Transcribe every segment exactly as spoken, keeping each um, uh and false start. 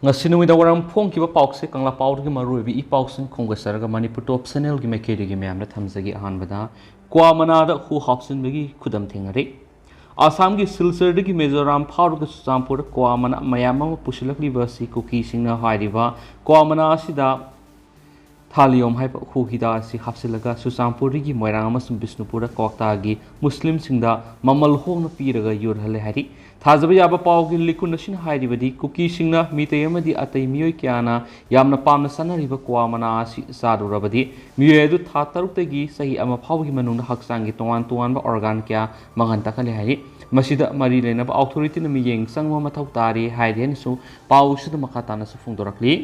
ꯉꯁꯤ ꯅꯨꯃꯤꯗꯥꯡ ꯋꯥꯏꯔꯝ ꯐꯣꯡꯈꯤꯕ ꯄꯥꯎꯁꯦ ꯀꯪꯂꯥ ꯄꯥꯎꯗꯒꯤ ꯃꯔꯨꯑꯣꯏꯕ ꯏ ꯄꯥꯎꯁꯤꯡ ꯈꯣꯝꯒꯠꯆꯔꯒ ꯃꯅꯤꯄꯨꯔ ꯇꯣꯞ ꯆꯦꯅꯦꯜꯒꯤ ꯃꯥꯏꯀꯩꯗꯒꯤ ꯃꯌꯥꯝꯗ ꯊꯝꯖꯒꯦ꯫ ꯑꯍꯥꯟꯕꯗ ꯀ꯭ꯋꯥ ꯃꯅꯥꯗ ꯍꯨ ꯍꯥꯞꯆꯤꯟꯕꯒꯤ ꯈꯨꯗꯝ ꯊꯦꯡꯅꯔꯦ꯫ ꯑꯁꯥꯝꯒꯤ ꯁꯤꯜꯆꯔꯗꯒꯤ ꯃꯤꯖꯣꯔꯥꯝ ꯐꯥꯎꯔꯒ ꯆꯨꯔꯆꯥꯟꯄꯨꯔꯗ ꯀ꯭ꯋꯥ ꯃꯅꯥ ꯃꯌꯥꯝ ꯑꯃ ꯄꯨꯁꯤꯜꯂꯛꯂꯤꯕ ꯑꯁꯤ ꯀꯨꯀꯤꯁꯤꯡꯅ ꯍꯥꯏꯔꯤꯕ ꯀ꯭ꯋꯥ ꯃꯅꯥ ꯑꯁꯤꯗ ꯊꯥꯂꯤꯌꯣꯝ ꯍꯥꯏꯕ ꯍꯨ ꯍꯤꯗꯥꯛ ꯑꯁꯤ ꯍꯥꯞꯆꯤꯜꯂꯒ ꯆꯨꯔꯆꯥꯟꯄꯨꯔꯗꯒꯤ ꯃꯣꯏꯔꯥꯡ ꯑꯃꯁꯨꯡ ꯕꯤꯁꯅꯨꯄꯨꯔꯗ ꯀ꯭ꯋꯥꯛꯇꯥꯒꯤ ꯃꯨꯁꯂꯤꯝꯁꯤꯡꯗ ꯃꯃꯜ ꯍꯣꯡꯅ ꯄꯤꯔꯒ ꯌꯣꯜꯍꯜꯂꯦ ꯍꯥꯏꯔꯤ꯫ ꯊꯥꯖꯕ ꯌꯥꯕ ꯄꯥꯎꯒꯤ ꯂꯤꯀꯨꯟ ꯑꯁꯤꯅ ꯍꯥꯏꯔꯤꯕꯗꯤ ꯀꯨꯀꯤꯁꯤꯡꯅ ꯃꯤꯇꯩ ꯑꯃꯗꯤ ꯑꯇꯩ ꯃꯤꯑꯣꯏ ꯀꯌꯥꯅ ꯌꯥꯝꯅ ꯄꯥꯝꯅ ꯆꯥꯅꯔꯤꯕ ꯀ꯭ꯋꯥ ꯃꯅꯥ ꯑꯁꯤ ꯆꯥꯔꯨꯔꯕꯗꯤ ꯃꯤꯑꯣꯏ ꯑꯗꯨ ꯊꯥ ꯇꯔꯨꯛꯇꯒꯤ ꯆꯍꯤ ꯑꯃ ꯐꯥꯎꯕꯒꯤ ꯃꯅꯨꯡꯗ ꯍꯛꯆꯥꯡꯒꯤ ꯇꯣꯉꯥꯟ ꯇꯣꯉꯥꯟꯕ ꯑꯣꯔꯒꯥꯟ ꯀꯌꯥ ꯃꯥꯡꯍꯟ ꯇꯥꯛꯍꯜꯂꯦ ꯍꯥꯏꯔꯤ꯫ ꯃꯁꯤꯗ ꯃꯔꯤ ꯂꯩꯅꯕ ꯑꯣꯊꯣꯔꯤꯇꯤꯅ ꯃꯤꯠꯌꯦꯡ ꯆꯪꯕ ꯃꯊꯧ ꯇꯥꯔꯤ ꯍꯥꯏꯔꯤ ꯍꯥꯏꯅꯁꯨ ꯄꯥꯎꯁꯤꯗ ꯃꯈꯥ ꯇꯥꯅꯁꯨ ꯐꯣꯡꯗꯣꯔꯛꯂꯤ꯫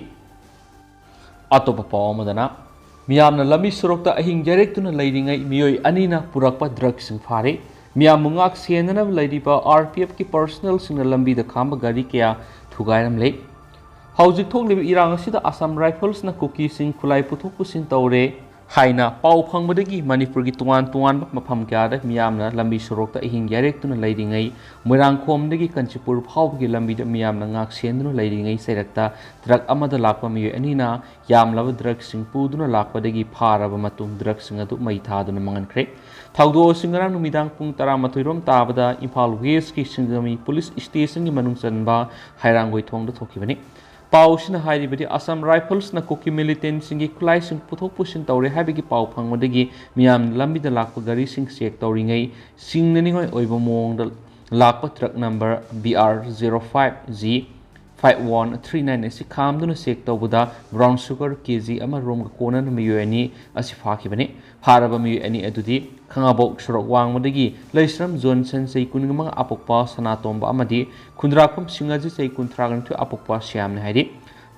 ꯑꯇꯣꯞꯄ ꯄꯥꯎ ꯑꯃꯗꯅ, ꯃꯤꯌꯥꯝꯅ ꯂꯝꯕꯤ ꯁꯣꯔꯣꯛꯇ ꯑꯍꯤꯡ ꯌꯥꯔꯦꯛꯇꯨꯅ ꯂꯩꯔꯤꯉꯩ ꯃꯤꯑꯣꯏ ꯑꯅꯤꯅ ꯄꯨꯔꯛꯄ ꯗ꯭ꯔꯒꯁꯤꯡ ꯐꯥꯔꯦ꯫ ꯃꯤꯌꯥꯝꯕꯨ ꯉꯥꯛ ꯁꯦꯟꯅꯅꯕ ꯂꯩꯔꯤꯕ ꯑꯥꯔ ꯄꯤ ꯑꯦꯐꯀꯤ ꯄꯔꯁꯅꯦꯜꯁꯤꯡꯅ ꯂꯝꯕꯤꯗ ꯈꯥꯝꯕ ꯒꯥꯔꯤ ꯀꯌꯥ ꯊꯨꯒꯥꯏꯔꯝꯂꯦ꯫ ꯍꯧꯖꯤꯛ ꯊꯣꯛꯂꯤꯕ ꯏꯔꯥꯡ ꯑꯁꯤꯗ ꯑꯁꯥꯝ ꯔꯥꯏꯐꯜꯁꯅ ꯀꯨꯀꯤꯁꯤꯡ ꯈꯨꯠꯂꯥꯏ ꯄꯨꯊꯣꯛ ꯄꯨꯁꯤꯟ ꯇꯧꯔꯦ ꯍꯥꯏꯅ ꯄꯥꯎ ꯐꯪꯕꯗꯒꯤ ꯃꯅꯤꯄꯨꯔꯒꯤ ꯇꯣꯉꯥꯟ ꯇꯣꯉꯥꯟꯕ ꯃꯐꯝ ꯀꯌꯥꯗ ꯃꯤꯌꯥꯝꯅ ꯂꯝꯕꯤ ꯁꯣꯔꯣꯛꯇ ꯑꯍꯤꯡ ꯌꯥꯔꯦꯛꯇꯨꯅ ꯂꯩꯔꯤꯉꯩ, ꯃꯣꯏꯔꯥꯡꯈꯣꯝꯗꯒꯤ ꯀꯥꯟꯆꯤꯄꯨꯔ ꯐꯥꯎꯕꯒꯤ ꯂꯝꯕꯤꯗ ꯃꯤꯌꯥꯝꯅ ꯉꯥꯛ ꯁꯦꯟꯗꯨꯅ ꯂꯩꯔꯤꯉꯩ ꯆꯩꯔꯛꯇ ꯇ꯭ꯔꯛ ꯑꯃꯗ ꯂꯥꯛꯄ ꯃꯤꯑꯣꯏ ꯑꯅꯤꯅ ꯌꯥꯝꯂꯕ ꯗ꯭ꯔꯒꯁꯤꯡ ꯄꯨꯗꯨꯅ ꯂꯥꯛꯄꯗꯒꯤ ꯐꯥꯔꯕ ꯃꯇꯨꯡ ꯗ꯭ꯔꯒꯁꯤꯡ ꯑꯗꯨ ꯃꯩ ꯊꯥꯗꯨꯅ ꯃꯥꯡꯍꯟꯈ꯭ꯔꯦ꯫ ꯊꯧꯗꯣꯛ ꯑꯁꯤ ꯉꯔꯥꯡ ꯅꯨꯃꯤꯗꯥꯡ ꯄꯨꯡ ꯇꯔꯥꯃꯥꯊꯣꯏ ꯔꯣꯝ ꯇꯥꯕꯗ ꯏꯝꯐꯥꯜ ꯋꯦꯁꯀꯤ ꯁꯤꯡꯖꯃꯩ ꯄꯨꯂꯤꯁ ꯁ꯭ꯇꯦꯁꯟꯒꯤ ꯃꯅꯨꯡ ꯆꯟꯕ ꯍꯩꯔꯥꯡꯒꯣꯏ ꯊꯣꯡꯗ ꯊꯣꯛꯈꯤꯕꯅꯤ꯫ ꯄꯥꯎꯁꯤꯅ ꯍꯥꯏꯔꯤꯕꯗꯤ ꯑꯁꯥꯝ ꯔꯥꯏꯐꯜꯁꯅ ꯀꯨꯀꯤ ꯃꯤꯂꯤꯇꯦꯟꯁꯤꯡꯒꯤ ꯈꯨꯠꯂꯥꯏꯁꯤꯡ ꯄꯨꯊꯣꯛ ꯄꯨꯁꯤꯟ ꯇꯧꯔꯦ ꯍꯥꯏꯕꯒꯤ ꯄꯥꯎ ꯐꯪꯕꯗꯒꯤ ꯃꯤꯌꯥꯝꯅ ꯂꯝꯕꯤꯗ ꯂꯥꯛꯄ ꯒꯥꯔꯤꯁꯤꯡ ꯆꯦꯛ ꯇꯧꯔꯤꯉꯩ ꯆꯤꯡꯅꯅꯤꯡꯉꯥꯏ ꯑꯣꯏꯕ ꯃꯑꯣꯡꯗ ꯂꯥꯛꯄ truck number B R zero five G five one three nine ꯑꯁꯤ ꯈꯥꯝꯗꯨꯅ ꯆꯦꯛ ꯇꯧꯕꯗ ꯕ꯭ꯔꯥꯎꯟ ꯁꯨꯒꯔ ꯀꯦ ꯖꯤ ꯑꯃ ꯔꯣꯝꯒ ꯀꯣꯟꯅꯅ ꯃꯤꯑꯣꯏ ꯑꯅꯤ ꯑꯁꯤ ꯐꯥꯈꯤꯕꯅꯤ꯫ ꯐꯥꯔꯕ ꯃꯤꯑꯣꯏ ꯑꯅꯤ ꯑꯗꯨꯗꯤ ꯈꯥꯉꯕꯣꯛ ꯁꯣꯔꯣꯛ ꯋꯥꯡꯃꯗꯒꯤ ꯂꯩꯁ꯭ꯔꯝ ꯖꯣꯟꯁꯟ ꯆꯍꯤ ꯀꯨꯟꯃꯉꯥ ꯑꯄꯣꯛꯄ ꯁꯅꯥꯇꯣꯝꯕ ꯑꯃꯗꯤ ꯈꯨꯟꯗ꯭ꯔꯥꯛꯐꯝ ꯁꯤꯡꯉꯥꯖꯤ ꯆꯍꯤ ꯀꯨꯟꯊ꯭ꯔꯥꯒ ꯅꯤꯊꯣꯏ ꯑꯄꯣꯛꯄ ꯁ꯭ꯌꯥꯝꯅꯤ ꯍꯥꯏꯔꯤ꯫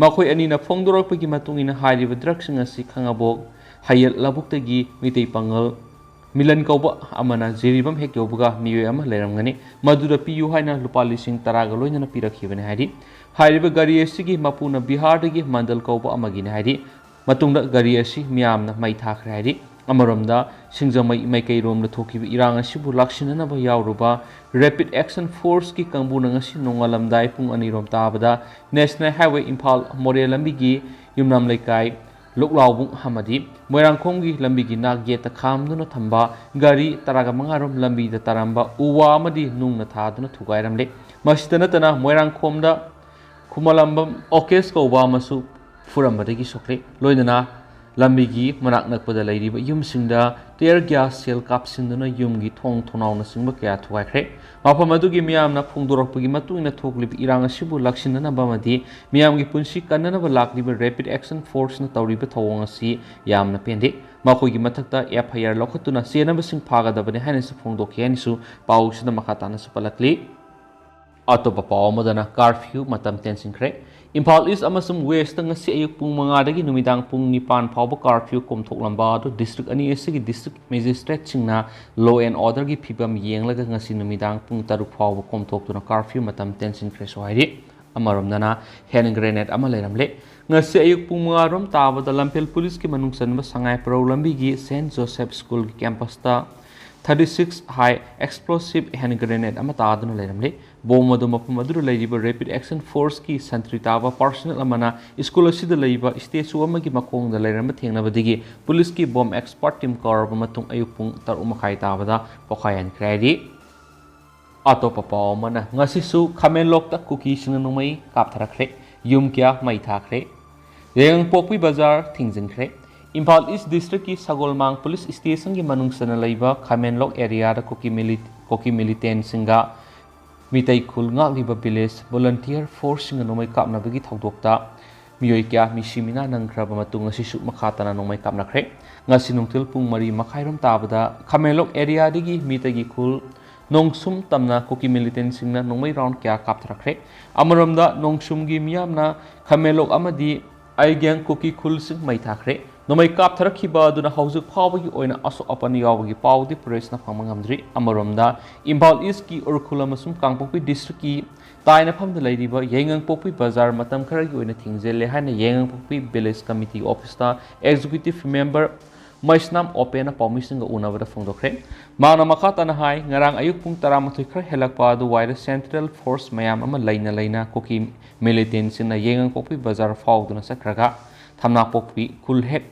ꯃꯈꯣꯏ ꯑꯅꯤꯅ ꯐꯣꯡꯗꯣꯔꯛꯄꯒꯤ ꯃꯇꯨꯡ ꯏꯟꯅ ꯍꯥꯏꯔꯤꯕ ꯗ꯭ꯔꯒꯁꯤꯡ ꯑꯁꯤ ꯈꯥꯉꯕꯣꯛ ꯍꯌꯦꯜ ꯂꯧꯕꯨꯛꯇꯒꯤ ꯃꯤꯇꯩ ꯄꯥꯉꯜ ꯃꯤꯂꯟ ꯀꯧꯕ ꯑꯃꯅ ꯖꯤꯔꯤꯕꯥꯝ ꯍꯦꯛ ꯌꯧꯕꯒ ꯃꯤꯑꯣꯏ ꯑꯃ ꯂꯩꯔꯝꯒꯅꯤ, ꯃꯗꯨꯗ ꯄꯤꯌꯨ ꯍꯥꯏꯅ ꯂꯨꯄꯥ ꯂꯤꯁꯤꯡ ꯇꯔꯥꯒ ꯂꯣꯏꯅꯅ ꯄꯤꯔꯛꯈꯤꯕꯅꯤ ꯍꯥꯏꯔꯤ꯫ ꯍꯥꯏꯔꯤꯕ ꯒꯥꯔꯤ ꯑꯁꯤꯒꯤ ꯃꯄꯨꯅ ꯕꯤꯍꯥꯔꯗꯒꯤ ꯃꯟꯗꯜ ꯀꯧꯕ ꯑꯃꯒꯤꯅꯤ ꯍꯥꯏꯔꯤ꯫ ꯃꯇꯨꯡꯗ ꯒꯥꯔꯤ ꯑꯁꯤ ꯃꯤꯌꯥꯝꯅ ꯃꯩ ꯊꯥꯈ꯭ꯔꯦ ꯍꯥꯏꯔꯤ꯫ ꯑꯃꯔꯣꯝꯗ, ꯁꯤꯡꯖꯃꯩ ꯃꯥꯏꯀꯩꯔꯣꯝꯗ ꯊꯣꯛꯈꯤꯕ ꯏꯔꯥꯡ ꯑꯁꯤꯕꯨ ꯂꯥꯛꯁꯤꯟꯅꯅꯕ ꯌꯥꯎꯔꯨꯕ Rapid Action Forceꯀꯤ ꯀꯥꯡꯕꯨꯅ ꯉꯁꯤ ꯅꯣꯡꯉꯥꯜꯂꯝꯗꯥꯏ ꯄꯨꯡ ꯑꯅꯤꯔꯣꯝ ꯇꯥꯕꯗ National Highway ꯏꯝꯐꯥꯜ ꯃꯣꯔꯦ ꯂꯝꯕꯤꯒꯤ ꯌꯨꯝꯅꯥꯝ ꯂꯩꯀꯥꯏ ꯂꯨꯛꯂꯥꯎꯕꯨꯡ ꯑꯃꯗꯤ ꯃꯣꯏꯔꯥꯡꯈꯣꯝꯒꯤ ꯂꯝꯕꯤꯒꯤ ꯅꯥꯛ ꯌꯦꯠꯇ ꯈꯥꯝꯗꯨꯅ ꯊꯝꯕ ꯒꯥꯔꯤ ꯇꯔꯥꯒ ꯃꯉꯥꯔꯣꯝ ꯂꯝꯕꯤꯗ ꯇꯥꯔꯝꯕ ꯎ ꯋꯥ ꯑꯃꯗꯤ ꯅꯨꯡꯅ ꯊꯥꯗꯨꯅ ꯊꯨꯒꯥꯏꯔꯝꯂꯦ꯫ ꯃꯁꯤꯇ ꯅꯠꯇꯅ ꯃꯣꯏꯔꯥꯡꯈꯣꯝꯗ ꯈꯨꯃꯂꯝꯕꯝ ꯑꯣꯀꯦꯁ ꯀꯧꯕ ꯑꯃꯁꯨ ꯐꯨꯔꯝꯕꯗꯒꯤ ꯁꯣꯛꯂꯦ꯫ ꯂꯣꯏꯅꯅ ꯂꯝꯕꯤꯒꯤ ꯃꯅꯥꯛ ꯅꯛꯄꯗ ꯂꯩꯔꯤꯕ ꯌꯨꯝꯁꯤꯡꯗ tear gas shell ꯀꯥꯞꯁꯤꯟꯗꯨꯅ ꯌꯨꯝꯒꯤ ꯊꯣꯡ ꯊꯣꯡꯅꯥꯎꯅꯆꯤꯡꯕ ꯀꯌꯥ ꯊꯨꯒꯥꯏꯈ꯭ꯔꯦ꯫ ꯃꯐꯝ ꯑꯗꯨꯒꯤ ꯃꯤꯌꯥꯝꯅ ꯐꯣꯡꯗꯣꯔꯛꯄꯒꯤ ꯃꯇꯨꯡ ꯏꯟꯅ ꯊꯣꯛꯂꯤꯕ ꯏꯔꯥꯡ ꯑꯁꯤꯕꯨ ꯂꯥꯛꯁꯤꯟꯅꯅꯕ ꯑꯃꯗꯤ ꯃꯤꯌꯥꯝꯒꯤ ꯄꯨꯟꯁꯤ ꯀꯟꯅꯅꯕ ꯂꯥꯛꯂꯤꯕ Rapid Action Forceꯅ ꯇꯧꯔꯤꯕ ꯊꯧꯑꯣꯡ ꯑꯁꯤ ꯌꯥꯝꯅ ꯄꯦꯟꯗꯦ꯫ ꯃꯈꯣꯏꯒꯤ ꯃꯊꯛꯇ F I R ꯂꯧꯈꯠꯇꯨꯅ ꯆꯦꯟꯅꯕꯁꯤꯡ ꯐꯥꯒꯗꯕꯅꯤ ꯍꯥꯏꯅꯁꯨ ꯐꯣꯡꯗꯣꯛꯈꯤ ꯍꯥꯏꯅꯁꯨ ꯄꯥꯎꯁꯤꯗ ꯃꯈꯥ ꯇꯥꯅꯁꯨ ꯄꯜꯂꯛꯂꯤ꯫ ꯑꯇꯣꯞꯄ ꯄꯥꯎ ꯑꯃꯗꯅ curfew ꯃꯇꯝ ꯇꯦꯟꯁꯤꯟꯈ꯭ꯔꯦ꯫ ꯏꯝꯐꯥꯜ ꯏꯁ ꯑꯃꯁꯨꯡ ꯋꯦꯁꯇ ꯉꯁꯤ ꯑꯌꯨꯛ ꯄꯨꯡ ꯃꯉꯥꯗꯒꯤ ꯅꯨꯃꯤꯗꯥꯡ ꯄꯨꯡ ꯅꯤꯄꯥꯟ ꯐꯥꯎꯕ curfew ꯀꯣꯝꯊꯣꯛꯂꯝꯕ ꯑꯗꯨ district ꯑꯅꯤ ꯑꯁꯤꯒꯤ district magistrateꯁꯤꯡꯅ law and orderꯒꯤ ꯐꯤꯕꯝ ꯌꯦꯡꯂꯒ ꯉꯁꯤ ꯅꯨꯃꯤꯗꯥꯡ ꯄꯨꯡ ꯇꯔꯨꯛ ꯐꯥꯎꯕ ꯀꯣꯝꯊꯣꯛꯇꯨꯅ curfew ꯃꯇꯝ ꯇꯦꯟꯁꯤꯟꯈ꯭ꯔꯦꯁꯨ ꯍꯥꯏꯔꯤ꯫ ꯑꯃꯔꯣꯝꯗꯅ hand grenade ꯑꯃ ꯂꯩꯔꯝꯂꯦ꯫ ꯉꯁꯤ ꯑꯌꯨꯛ ꯄꯨꯡ ꯃꯉꯥ ꯔꯣꯝ ꯇꯥꯕꯗ ꯂꯝꯐꯦꯜ ꯄꯨꯂꯤꯁꯀꯤ ꯃꯅꯨꯡ ꯆꯟꯕ ꯁꯉꯥꯏ ꯄꯔꯧ ꯂꯝꯕꯤꯒꯤ Saint Joseph Schoolꯒꯤ campusꯇ thirty six high explosive hand grenade ꯑꯃ ꯇꯥꯗꯨꯅ ꯂꯩꯔꯝꯂꯦ꯫ Bomb ꯑꯗꯨ ꯃꯐꯝ ꯑꯗꯨꯗ ꯂꯩꯔꯤꯕ Rapid Action Forceꯀꯤ ꯁꯟꯇ꯭ꯔꯤ ꯇꯥꯕ personnel ꯑꯃꯅ school ꯑꯁꯤꯗ ꯂꯩꯕ statue ꯑꯃꯒꯤ ꯃꯈꯣꯡꯗ ꯂꯩꯔꯝꯕ ꯊꯦꯡꯅꯕꯗꯒꯤ ꯄꯨꯂꯤꯁꯀꯤ bomb expert team ꯀꯧꯔꯕ ꯃꯇꯨꯡ ꯑꯌꯨꯛ ꯄꯨꯡ ꯇꯔꯨꯛ ꯃꯈꯥꯏ ꯇꯥꯕꯗ ꯄꯣꯈꯥꯏꯍꯟꯈ꯭ꯔꯦ ꯍꯥꯏꯔꯤ꯫ ꯑꯇꯣꯞꯄ ꯄꯥꯎ ꯑꯃꯅ, ꯉꯁꯤꯁꯨ ꯈꯥꯃꯦꯟꯂꯣꯛꯇ ꯀꯨꯀꯤꯁꯤꯡꯅ ꯅꯣꯡꯃꯩ ꯀꯥꯞꯊꯔꯛꯈ꯭ꯔꯦ꯫ ꯌꯨꯝ ꯀꯌꯥ ꯃꯩ ꯊꯥꯈ꯭ꯔꯦ꯫ ꯌꯥꯏꯉꯪꯄꯣꯛꯄꯤ ꯕꯖꯥꯔ ꯊꯤꯡꯖꯤꯟꯈ꯭ꯔꯦ꯫ ꯏꯝꯐꯥꯜ ꯏꯁ districtꯀꯤ ꯁꯒꯣꯜꯃꯥꯡ ꯄꯨꯂꯤꯁ stationꯒꯤ ꯃꯅꯨꯡ ꯆꯟꯅ ꯂꯩꯕ ꯈꯥꯃꯦꯟꯂꯣꯛ areaꯗ ꯀꯨꯀꯤ mili-, ꯀꯨꯀꯤ militantꯁꯤꯡꯒ ꯃꯤꯇꯩ ꯈꯨꯜ ꯉꯥꯛꯂꯤꯕ village volunteer forceꯁꯤꯡꯅ ꯅꯣꯡꯃꯩ ꯀꯥꯞꯅꯕꯒꯤ ꯊꯧꯗꯣꯛꯇ ꯃꯤꯑꯣꯏ ꯀꯌꯥ ꯃꯤꯁꯤ ꯃꯤꯅꯥ ꯅꯪꯈ꯭ꯔꯕ ꯃꯇꯨꯡ ꯉꯁꯤꯁꯨ ꯃꯈꯥ ꯇꯥꯅ ꯅꯣꯡꯃꯩ ꯀꯥꯞꯅꯈ꯭ꯔꯦ꯫ ꯉꯁꯤ ꯅꯨꯡꯊꯤꯜ ꯄꯨꯡ ꯃꯔꯤ ꯃꯈꯥꯏꯔꯣꯝ ꯇꯥꯕꯗ ꯈꯥꯃꯦꯟꯂꯣꯛ areaꯗꯒꯤ ꯃꯤꯇꯩꯒꯤ ꯈꯨꯜ ꯅꯣꯡꯁꯨꯝ ꯇꯝꯅ ꯀꯨꯀꯤ militantꯁꯤꯡꯅ ꯅꯣꯡꯃꯩ round ꯀꯌꯥ ꯀꯥꯞꯊꯔꯛꯈ꯭ꯔꯦ꯫ ꯑꯃꯔꯣꯝꯗ, ꯅꯣꯡꯁꯨꯝꯒꯤ ꯃꯤꯌꯥꯝꯅ ꯈꯥꯃꯦꯟꯂꯣꯛ ꯑꯃꯗꯤ ꯑꯩꯒꯦꯡ ꯀꯨꯀꯤ ꯈꯨꯜꯁꯤꯡ ꯃꯩ ꯊꯥꯈ꯭ꯔꯦ꯫ ꯅꯣꯡꯃꯩ ꯀꯥꯞꯊꯔꯛꯈꯤꯕ ꯑꯗꯨꯅ ꯍꯧꯖꯤꯛ ꯐꯥꯎꯕꯒꯤ ꯑꯣꯏꯅ ꯑꯁꯣꯛ ꯑꯄꯟ ꯌꯥꯎꯕꯒꯤ ꯄꯥꯎꯗꯤ ꯄꯨꯂꯤꯁꯅ ꯐꯪꯕ ꯉꯝꯗ꯭ꯔꯤ꯫ ꯑꯃꯔꯣꯝꯗ, ꯏꯝꯐꯥꯜ ꯏꯁꯀꯤ ꯎꯔꯈꯨꯜ ꯑꯃꯁꯨꯡ ꯀꯥꯡꯄꯣꯛꯄꯤ districtꯀꯤ ꯇꯥꯏꯅꯐꯝꯗ ꯂꯩꯔꯤꯕ ꯌꯥꯏꯉꯪꯄꯣꯛꯄꯤ ꯕꯖꯥꯔ ꯃꯇꯝ ꯈꯔꯒꯤ ꯑꯣꯏꯅ ꯊꯤꯡꯖꯤꯜꯂꯦ ꯍꯥꯏꯅ ꯌꯥꯏꯉꯪꯄꯣꯛꯄꯤ village committee officeꯇ executive member ꯃꯩꯁꯅꯥꯝ ꯑꯣꯄꯦꯟꯅ ꯄꯥꯎꯃꯤꯁꯤꯡꯒ ꯎꯅꯕꯗ ꯐꯣꯡꯗꯣꯛꯈ꯭ꯔꯦ꯫ ꯃꯍꯥꯛꯅ ꯃꯈꯥ ꯇꯥꯅ ꯍꯥꯏ, ꯉꯔꯥꯡ ꯑꯌꯨꯛ ꯄꯨꯡ ꯇꯔꯥꯃꯥꯊꯣꯏ ꯈꯔ ꯍꯦꯜꯂꯛꯄ ꯑꯗꯨꯋꯥꯏꯗ ꯁꯦꯟꯇ꯭ꯔꯦꯜ ꯐꯣꯔꯁ ꯃꯌꯥꯝ ꯑꯃ ꯂꯩꯅ ꯂꯩꯅ ꯀꯨꯀꯤ ꯃꯤꯂꯤꯇꯦꯟꯁꯤꯡꯅ ꯌꯥꯏꯉꯪꯄꯣꯛꯄꯤ ꯕꯖꯥꯔ ꯐꯥꯎꯗꯨꯅ ꯆꯠꯈ꯭ꯔꯒ ꯊꯝꯅꯥꯄꯣꯛꯄꯤ ꯈꯨꯜ ꯍꯦꯛ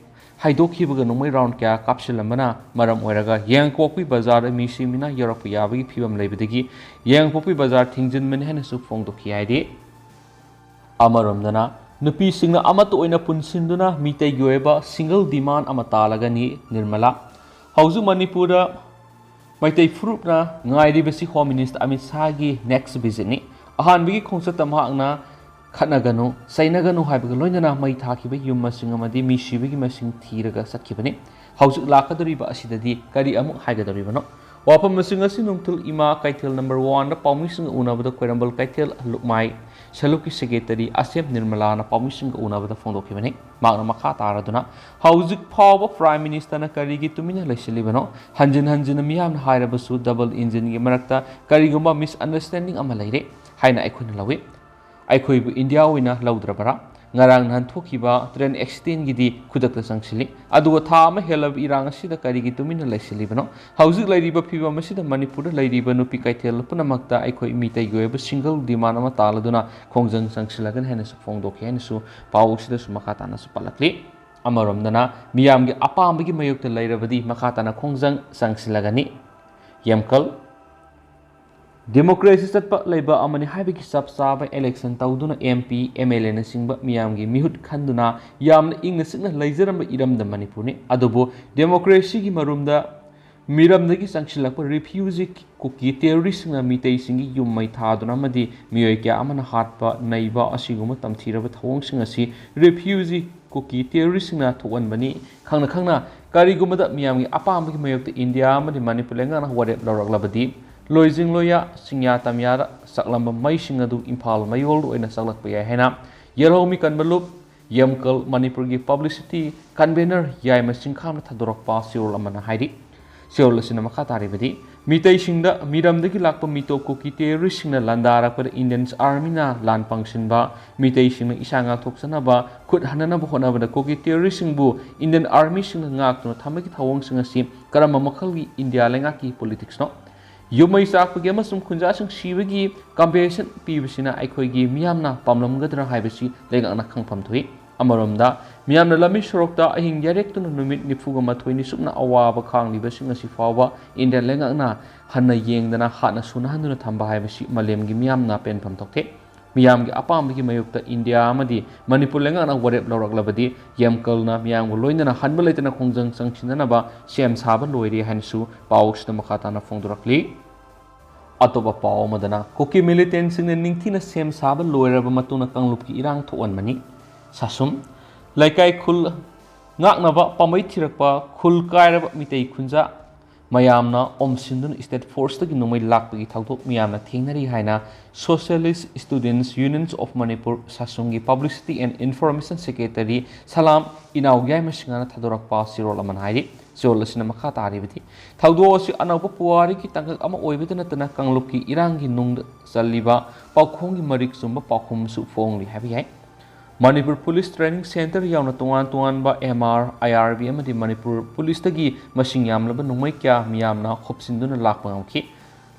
ꯍꯥꯏꯗꯣꯛꯈꯤꯕꯒ ꯅꯣꯡꯃꯩ ꯔꯥꯎꯟ ꯀꯌꯥ ꯀꯥꯞꯁꯤꯜꯂꯝꯕꯅ ꯃꯔꯝ ꯑꯣꯏꯔꯒ ꯌꯥꯏꯉꯪꯄꯣꯛꯄꯤ ꯕꯖꯥꯔꯗ ꯃꯤꯁꯤ ꯃꯤꯅꯥ ꯌꯧꯔꯛꯄ ꯌꯥꯕꯒꯤ ꯐꯤꯕꯝ ꯂꯩꯕꯗꯒꯤ ꯌꯥꯏꯉꯪꯄꯣꯛꯄꯤ ꯕꯖꯥꯔ ꯊꯤꯡꯖꯤꯟꯕꯅꯤ ꯍꯥꯏꯅꯁꯨ ꯐꯣꯡꯗꯣꯛꯈꯤ꯫ ꯍꯥꯏꯗꯤ ꯑꯃꯔꯣꯝꯗꯅ ꯅꯨꯄꯤꯁꯤꯡꯅ ꯑꯃꯠꯇ ꯑꯣꯏꯅ ꯄꯨꯟꯁꯤꯟꯗꯨꯅ ꯃꯤꯇꯩꯒꯤ ꯑꯣꯏꯕ ꯁꯤꯡꯒꯜ ꯗꯤꯃꯥꯟ ꯑꯃ ꯇꯥꯜꯂꯒꯅꯤ꯫ ꯅꯤꯔꯃꯂꯥ, ꯍꯧꯖꯤꯛ ꯃꯅꯤꯄꯨꯔꯗ ꯃꯩꯇꯩ ꯐꯨꯔꯨꯞꯅ ꯉꯥꯏꯔꯤꯕꯁꯤ ꯍꯣꯝ ꯃꯤꯅꯤꯁꯇꯔ ꯑꯃꯤꯠ ꯁꯥꯍꯒꯤ ꯅꯦꯛꯁ ꯚꯤꯖꯤꯠꯅꯤ꯫ ꯑꯍꯥꯟꯕꯒꯤ ꯈꯣꯡꯆꯠꯇ ꯃꯍꯥꯛꯅ ꯈꯠꯅꯒꯅꯨ, ꯆꯩꯅꯒꯅꯨ ꯍꯥꯏꯕꯒ ꯂꯣꯏꯅꯅ ꯃꯩ ꯊꯥꯈꯤꯕ ꯌꯨꯝ ꯃꯁꯤꯡ ꯑꯃꯗꯤ ꯃꯤ ꯁꯤꯕꯒꯤ ꯃꯁꯤꯡ ꯊꯤꯔꯒ ꯆꯠꯈꯤꯕꯅꯤ꯫ ꯍꯧꯖꯤꯛ ꯂꯥꯛꯀꯗꯧꯔꯤꯕ ꯑꯁꯤꯗꯗꯤ ꯀꯔꯤ ꯑꯃꯨꯛ ꯍꯥꯏꯒꯗꯧꯔꯤꯕꯅꯣ? ꯋꯥꯐꯝ ꯑꯁꯤꯡ ꯑꯁꯤ ꯅꯨꯡꯊꯤꯜ ꯏꯃꯥ ꯀꯩꯊꯦꯜ ꯅꯝꯕꯔ ꯋꯥꯟꯗ ꯄꯥꯎꯃꯤꯁꯤꯡꯒ ꯎꯅꯕꯗ ꯈ꯭ꯋꯥꯏꯔꯝꯕꯟ ꯀꯩꯊꯦꯜ ꯂꯨꯞꯃꯥꯏ ꯁꯦꯂꯨꯞꯀꯤ ꯁꯦꯀ꯭ꯔꯦꯇꯔꯤ ꯑꯁꯦꯝ ꯅꯤꯔꯃꯂꯥꯅ ꯄꯥꯎꯃꯤꯁꯤꯡꯒ ꯎꯅꯕꯗ ꯐꯣꯡꯗꯣꯛꯈꯤꯕꯅꯤ꯫ ꯃꯍꯥꯛꯅ ꯃꯈꯥ ꯇꯥꯔꯗꯨꯅ, ꯍꯧꯖꯤꯛ ꯐꯥꯎꯕ ꯄ꯭ꯔꯥꯏꯝ ꯃꯤꯅꯤꯁꯇꯔꯅ ꯀꯔꯤꯒꯤ ꯇꯨꯃꯤꯟꯅ ꯂꯩꯁꯤꯜꯂꯤꯕꯅꯣ? ꯍꯟꯖꯤꯟ ꯍꯟꯖꯤꯟꯅ ꯃꯤꯌꯥꯝꯅ ꯍꯥꯏꯔꯕꯁꯨ ꯗꯕꯜ ꯏꯟꯖꯤꯟꯒꯤ ꯃꯔꯛꯇ ꯀꯔꯤꯒꯨꯝꯕ ꯃꯤꯁꯑꯟꯗꯔꯁꯇꯦꯟꯗꯤꯡ ꯑꯃ ꯂꯩꯔꯦ ꯍꯥꯏꯅ ꯑꯩꯈꯣꯏꯅ ꯂꯧꯏ꯫ ꯑꯩꯈꯣꯏꯕꯨ ꯏꯟꯗꯤꯌꯥ ꯑꯣꯏꯅ ꯂꯧꯗ꯭ꯔꯕꯔꯥ? ꯉꯔꯥꯡ ꯅꯍꯥꯟ ꯊꯣꯛꯈꯤꯕ ꯇ꯭ꯔꯦꯟ ꯑꯦꯛꯁꯤꯗꯦꯟꯒꯤꯗꯤ ꯈꯨꯗꯛꯇ ꯆꯪꯁꯤꯜꯂꯤ꯫ ꯑꯗꯨꯒ ꯊꯥ ꯑꯃ ꯍꯦꯜꯂꯕ ꯏꯔꯥꯡ ꯑꯁꯤꯗ ꯀꯔꯤꯒꯤ ꯇꯨꯃꯤꯟꯅ ꯂꯩꯁꯤꯜꯂꯤꯕꯅꯣ? ꯍꯧꯖꯤꯛ ꯂꯩꯔꯤꯕ ꯐꯤꯕꯝ ꯑꯁꯤꯗ ꯃꯅꯤꯄꯨꯔꯗ ꯂꯩꯔꯤꯕ ꯅꯨꯄꯤ ꯀꯩꯊꯦꯜ ꯄꯨꯝꯅꯃꯛꯇ ꯑꯩꯈꯣꯏ ꯃꯤꯇꯩꯒꯤ ꯑꯣꯏꯕ ꯁꯤꯡꯒꯜ ꯗꯤꯃꯥꯟ ꯑꯃ ꯇꯥꯜꯂꯗꯨꯅ ꯈꯣꯡꯖꯪ ꯆꯪꯁꯤꯜꯂꯒꯅꯤ ꯍꯥꯏꯅꯁꯨ ꯐꯣꯡꯗꯣꯛꯈꯤ ꯍꯥꯏꯅꯁꯨ ꯄꯥꯎ ꯑꯁꯤꯗꯁꯨ ꯃꯈꯥ ꯇꯥꯅꯁꯨ ꯄꯜꯂꯛꯂꯤ꯫ ꯑꯃꯔꯣꯝꯗꯅ ꯃꯤꯌꯥꯝꯒꯤ ꯑꯄꯥꯝꯕꯒꯤ ꯃꯥꯌꯣꯛꯇ ꯂꯩꯔꯕꯗꯤ ꯃꯈꯥ ꯇꯥꯅ ꯈꯣꯡꯖꯪ ꯆꯪꯁꯤꯜꯂꯒꯅꯤ꯫ ꯌꯦꯝꯀꯜ, ꯗꯦꯃꯣꯀ꯭ꯔꯦꯁꯤ ꯆꯠꯄ ꯂꯩꯕ ꯑꯃꯅꯤ ꯍꯥꯏꯕꯒꯤ ꯆꯞ ꯆꯥꯕ ꯏꯂꯦꯛꯁꯟ ꯇꯧꯗꯨꯅ ꯑꯦꯝ ꯄꯤ, ꯑꯦꯝ ꯑꯦꯜ ꯑꯦꯅꯆꯤꯡꯕ ꯃꯤꯌꯥꯝꯒꯤ ꯃꯤꯍꯨꯠ ꯈꯟꯗꯨꯅ ꯌꯥꯝꯅ ꯏꯪꯅ ꯆꯤꯛꯅ ꯂꯩꯖꯔꯝꯕ ꯏꯔꯝꯗꯝ ꯃꯅꯤꯄꯨꯔꯅꯤ꯫ ꯑꯗꯨꯕꯨ ꯗꯦꯃꯣꯀ꯭ꯔꯦꯁꯤꯒꯤ ꯃꯔꯨꯝꯗ ꯃꯤꯔꯝꯗꯒꯤ ꯆꯪꯁꯤꯜꯂꯛꯄ ꯔꯤꯐ꯭ꯌꯨꯖꯤ ꯀꯨꯀꯤ ꯇꯦꯔꯣꯔꯤꯁꯁꯤꯡꯅ ꯃꯤꯇꯩꯁꯤꯡꯒꯤ ꯌꯨꯝ ꯃꯩ ꯊꯥꯗꯨꯅ ꯑꯃꯗꯤ ꯃꯤꯑꯣꯏ ꯀꯌꯥ ꯑꯃꯅ ꯍꯥꯠꯄ, ꯅꯩꯕ ꯑꯁꯤꯒꯨꯝꯕ ꯇꯝꯊꯤꯔꯕ ꯊꯧꯑꯣꯡꯁꯤꯡ ꯑꯁꯤ ꯔꯤꯐ꯭ꯌꯨꯖꯤ ꯀꯨꯀꯤ ꯇꯦꯔꯣꯔꯤꯁꯁꯤꯡꯅ ꯊꯣꯛꯍꯟꯕꯅꯤ꯫ ꯈꯪꯅ ꯈꯪꯅ ꯀꯔꯤꯒꯨꯝꯕꯗ ꯃꯤꯌꯥꯝꯒꯤ ꯑꯄꯥꯝꯕꯒꯤ ꯃꯥꯌꯣꯛꯇ ꯏꯟꯗꯤꯌꯥ ꯑꯃꯗꯤ ꯃꯅꯤꯄꯨꯔ ꯂꯩꯉꯥꯛꯅ ꯋꯥꯔꯦꯞ ꯂꯧꯔꯛꯂꯕꯗꯤ, ꯂꯣꯏꯖꯤꯡ ꯂꯣꯏꯌꯥ, ꯆꯤꯡꯌꯥ ꯇꯝꯌꯥꯗ ꯆꯥꯛꯂꯝꯕ ꯃꯩꯁꯤꯡ ꯑꯗꯨ ꯏꯝꯐꯥꯜ ꯃꯌꯣꯜꯗ ꯑꯣꯏꯅ ꯆꯥꯛꯂꯛꯄ ꯌꯥꯏ ꯍꯥꯏꯅ ꯌꯦꯜꯍꯧꯃꯤ ꯀꯟꯕ ꯂꯨꯞ, ꯌꯦꯝꯀꯜ, ꯃꯅꯤꯄꯨꯔꯒꯤ ꯄꯕ꯭ꯂꯤꯁꯤꯇꯤ ꯀꯟꯚꯦꯅꯔ ꯌꯥꯏꯃ ꯆꯤꯡꯈꯥꯝꯅ ꯊꯥꯗꯣꯔꯛꯄ ꯆꯦꯔꯣꯜ ꯑꯃꯅ ꯍꯥꯏꯔꯤ꯫ ꯆꯦꯔꯣꯜ ꯑꯁꯤꯅ ꯃꯈꯥ ꯇꯥꯔꯤꯕꯗꯤ, ꯃꯤꯇꯩꯁꯤꯡꯗ ꯃꯤꯔꯝꯗꯒꯤ ꯂꯥꯛꯄ ꯃꯤꯇꯣꯞ ꯀꯨꯀꯤ ꯇꯦꯔꯣꯔꯤꯁꯁꯤꯡꯅ ꯂꯥꯟꯗꯥꯔꯛꯄꯗ ꯏꯟꯗꯤꯌꯟ ꯑꯥꯔꯃꯤꯅ ꯂꯥꯟ ꯄꯥꯡꯁꯤꯟꯕ, ꯃꯤꯇꯩꯁꯤꯡꯅ ꯏꯁꯥ ꯉꯥꯛꯊꯣꯛꯆꯅꯕ ꯈꯨꯠ ꯍꯟꯅꯅꯕ ꯍꯣꯠꯅꯕꯗ ꯀꯨꯀꯤ ꯇꯦꯔꯣꯔꯤꯁꯁꯤꯡꯕꯨ ꯏꯟꯗꯤꯌꯟ ꯑꯥꯔꯃꯤꯁꯤꯡꯅ ꯉꯥꯛꯇꯨꯅ ꯊꯝꯕꯒꯤ ꯊꯧꯑꯣꯡꯁꯤꯡ ꯑꯁꯤ ꯀꯔꯝꯕ ꯃꯈꯜꯒꯤ ꯏꯟꯗꯤꯌꯥ ꯂꯩꯉꯥꯛꯀꯤ ꯄꯣꯂꯤꯇꯤꯛꯁꯅꯣ? ꯌꯨꯝꯃꯩ ꯆꯥꯛꯄꯒꯤ ꯑꯃꯁꯨꯡ ꯈꯨꯟꯖꯥꯁꯤꯡ ꯁꯤꯕꯒꯤ ꯀꯝꯄꯦꯟꯁꯦꯁꯟ ꯄꯤꯕꯁꯤꯅ ꯑꯩꯈꯣꯏꯒꯤ ꯃꯤꯌꯥꯝꯅ ꯄꯥꯝꯂꯝꯒꯗ꯭ꯔꯥ ꯍꯥꯏꯕꯁꯤ ꯂꯩꯉꯥꯛꯅ ꯈꯪꯐꯝ ꯊꯣꯛꯏ꯫ ꯑꯃꯔꯣꯝꯗ, ꯃꯤꯌꯥꯝꯅ ꯂꯝꯕꯤ ꯁꯣꯔꯣꯛꯇ ꯑꯍꯤꯡ ꯌꯥꯔꯦꯛꯇꯨꯅ ꯅꯨꯃꯤꯠ ꯅꯤꯐꯨꯒ ꯃꯥꯊꯣꯏꯅꯤ ꯆꯨꯞꯅ ꯑꯋꯥꯕ ꯈꯥꯡꯂꯤꯕꯁꯤꯡ ꯑꯁꯤ ꯐꯥꯎꯕ ꯏꯟꯗꯤꯌꯥ ꯂꯩꯉꯥꯛꯅ ꯍꯟꯅ ꯌꯦꯡꯗꯅ ꯍꯥꯠꯅ ꯁꯨꯅꯍꯟꯗꯨꯅ ꯊꯝꯕ ꯍꯥꯏꯕꯁꯤ ꯃꯥꯂꯦꯝꯒꯤ ꯃꯤꯌꯥꯝꯅ ꯄꯦꯟꯐꯝ ꯊꯣꯛꯇꯦ꯫ ꯃꯤꯌꯥꯝꯒꯤ ꯑꯄꯥꯝꯕꯒꯤ ꯃꯥꯌꯣꯛꯇ ꯏꯟꯗꯤꯌꯥ ꯑꯃꯗꯤ ꯃꯅꯤꯄꯨꯔ ꯂꯩꯉꯥꯛꯅ ꯋꯥꯔꯦꯞ ꯂꯧꯔꯛꯂꯕꯗꯤ, ꯌꯥꯝꯀꯜꯅ ꯃꯤꯌꯥꯝꯒ ꯂꯣꯏꯅꯅ ꯍꯟꯕ ꯂꯩꯇꯅ ꯈꯣꯡꯖꯪ ꯆꯪꯁꯤꯟꯅꯅꯕ ꯁꯦꯝ ꯁꯥꯕ ꯂꯣꯏꯔꯦ ꯍꯥꯏꯅꯁꯨ ꯄꯥꯎꯁꯤꯗ ꯃꯈꯥ ꯇꯥꯅ ꯐꯣꯡꯗꯣꯔꯛꯂꯤ꯫ ꯑꯇꯣꯞꯄ ꯄꯥꯎ ꯑꯃꯗꯅ, ꯀꯨꯀꯤ ꯃꯤꯂꯤꯇꯦꯟꯁꯤꯡꯅ ꯅꯤꯡꯊꯤꯅ ꯁꯦꯝ ꯁꯥꯕ ꯂꯣꯏꯔꯕ ꯃꯇꯨꯡꯗ ꯀꯥꯡꯂꯨꯞꯀꯤ ꯏꯔꯥꯡ ꯊꯣꯛꯍꯟꯕꯅꯤ꯫ ꯁꯥꯁꯨꯝ, ꯂꯩꯀꯥꯏ ꯈꯨꯜ ꯉꯥꯛꯅꯕ ꯄꯥꯝꯕꯩ ꯊꯤꯔꯛꯄ ꯈꯨꯜ ꯀꯥꯏꯔꯕ ꯃꯤꯇꯩ ꯈꯨꯟꯖꯥ ꯃꯌꯥꯝꯅ ꯑꯣꯝꯁꯤꯟꯗꯨꯅ ꯁ꯭ꯇꯦꯠ ꯐꯣꯔꯁꯇꯒꯤ ꯅꯣꯡꯃꯩ ꯂꯥꯛꯄꯒꯤ ꯊꯧꯗꯣꯛ ꯃꯤꯌꯥꯝꯅ ꯊꯦꯡꯅꯔꯤ ꯍꯥꯏꯅ Socialist Students Unions of Manipur, ꯁꯥꯁꯨꯝꯒꯤ Publicity and Information Secretary ꯁꯂꯥꯝ ꯏꯅꯥꯎ ꯌꯥꯏꯃ ꯁꯤꯡꯍꯅ ꯊꯥꯗꯣꯔꯛꯄ ꯆꯦꯔꯣꯜ ꯑꯃꯅ ꯍꯥꯏꯔꯤ꯫ ꯆꯦꯔꯣꯜ ꯑꯁꯤꯅ ꯃꯈꯥ ꯇꯥꯔꯤꯕꯗꯤ, ꯊꯧꯗꯣꯛ ꯑꯁꯤ ꯑꯅꯧꯕ ꯄꯨꯋꯥꯔꯤꯒꯤ ꯇꯥꯡꯀꯛ ꯑꯃ ꯑꯣꯏꯕꯇ ꯅꯠꯇꯅ ꯀꯥꯡꯂꯨꯞꯀꯤ ꯏꯔꯥꯡꯒꯤ ꯅꯨꯡꯗ ꯆꯜꯂꯤꯕ ꯄꯥꯎꯈꯣꯡꯒꯤ ꯃꯔꯤꯛ ꯆꯨꯝꯕ ꯄꯥꯎꯈꯨꯝꯁꯨ ꯐꯣꯡꯂꯤ ꯍꯥꯏꯕ ꯌꯥꯏ꯫ ꯃꯅꯤꯄꯨꯔ ꯄꯨꯂꯤꯁ ꯇ꯭ꯔꯦꯅꯤꯡ ꯁꯦꯟꯇꯔ ꯌꯥꯎꯅ ꯇꯣꯉꯥꯟ ꯇꯣꯉꯥꯟꯕ ꯑꯦꯝ ꯑꯥꯔ, ꯑꯥꯏ ꯑꯥꯔ ꯕꯤ ꯑꯃꯗꯤ ꯃꯅꯤꯄꯨꯔ ꯄꯨꯂꯤꯁꯇꯒꯤ ꯃꯁꯤꯡ ꯌꯥꯝꯂꯕ ꯅꯣꯡꯃꯩ ꯀꯌꯥ ꯃꯤꯌꯥꯝꯅ ꯈꯣꯞꯆꯤꯟꯗꯨꯅ ꯂꯥꯛꯄ ꯉꯝꯈꯤ꯫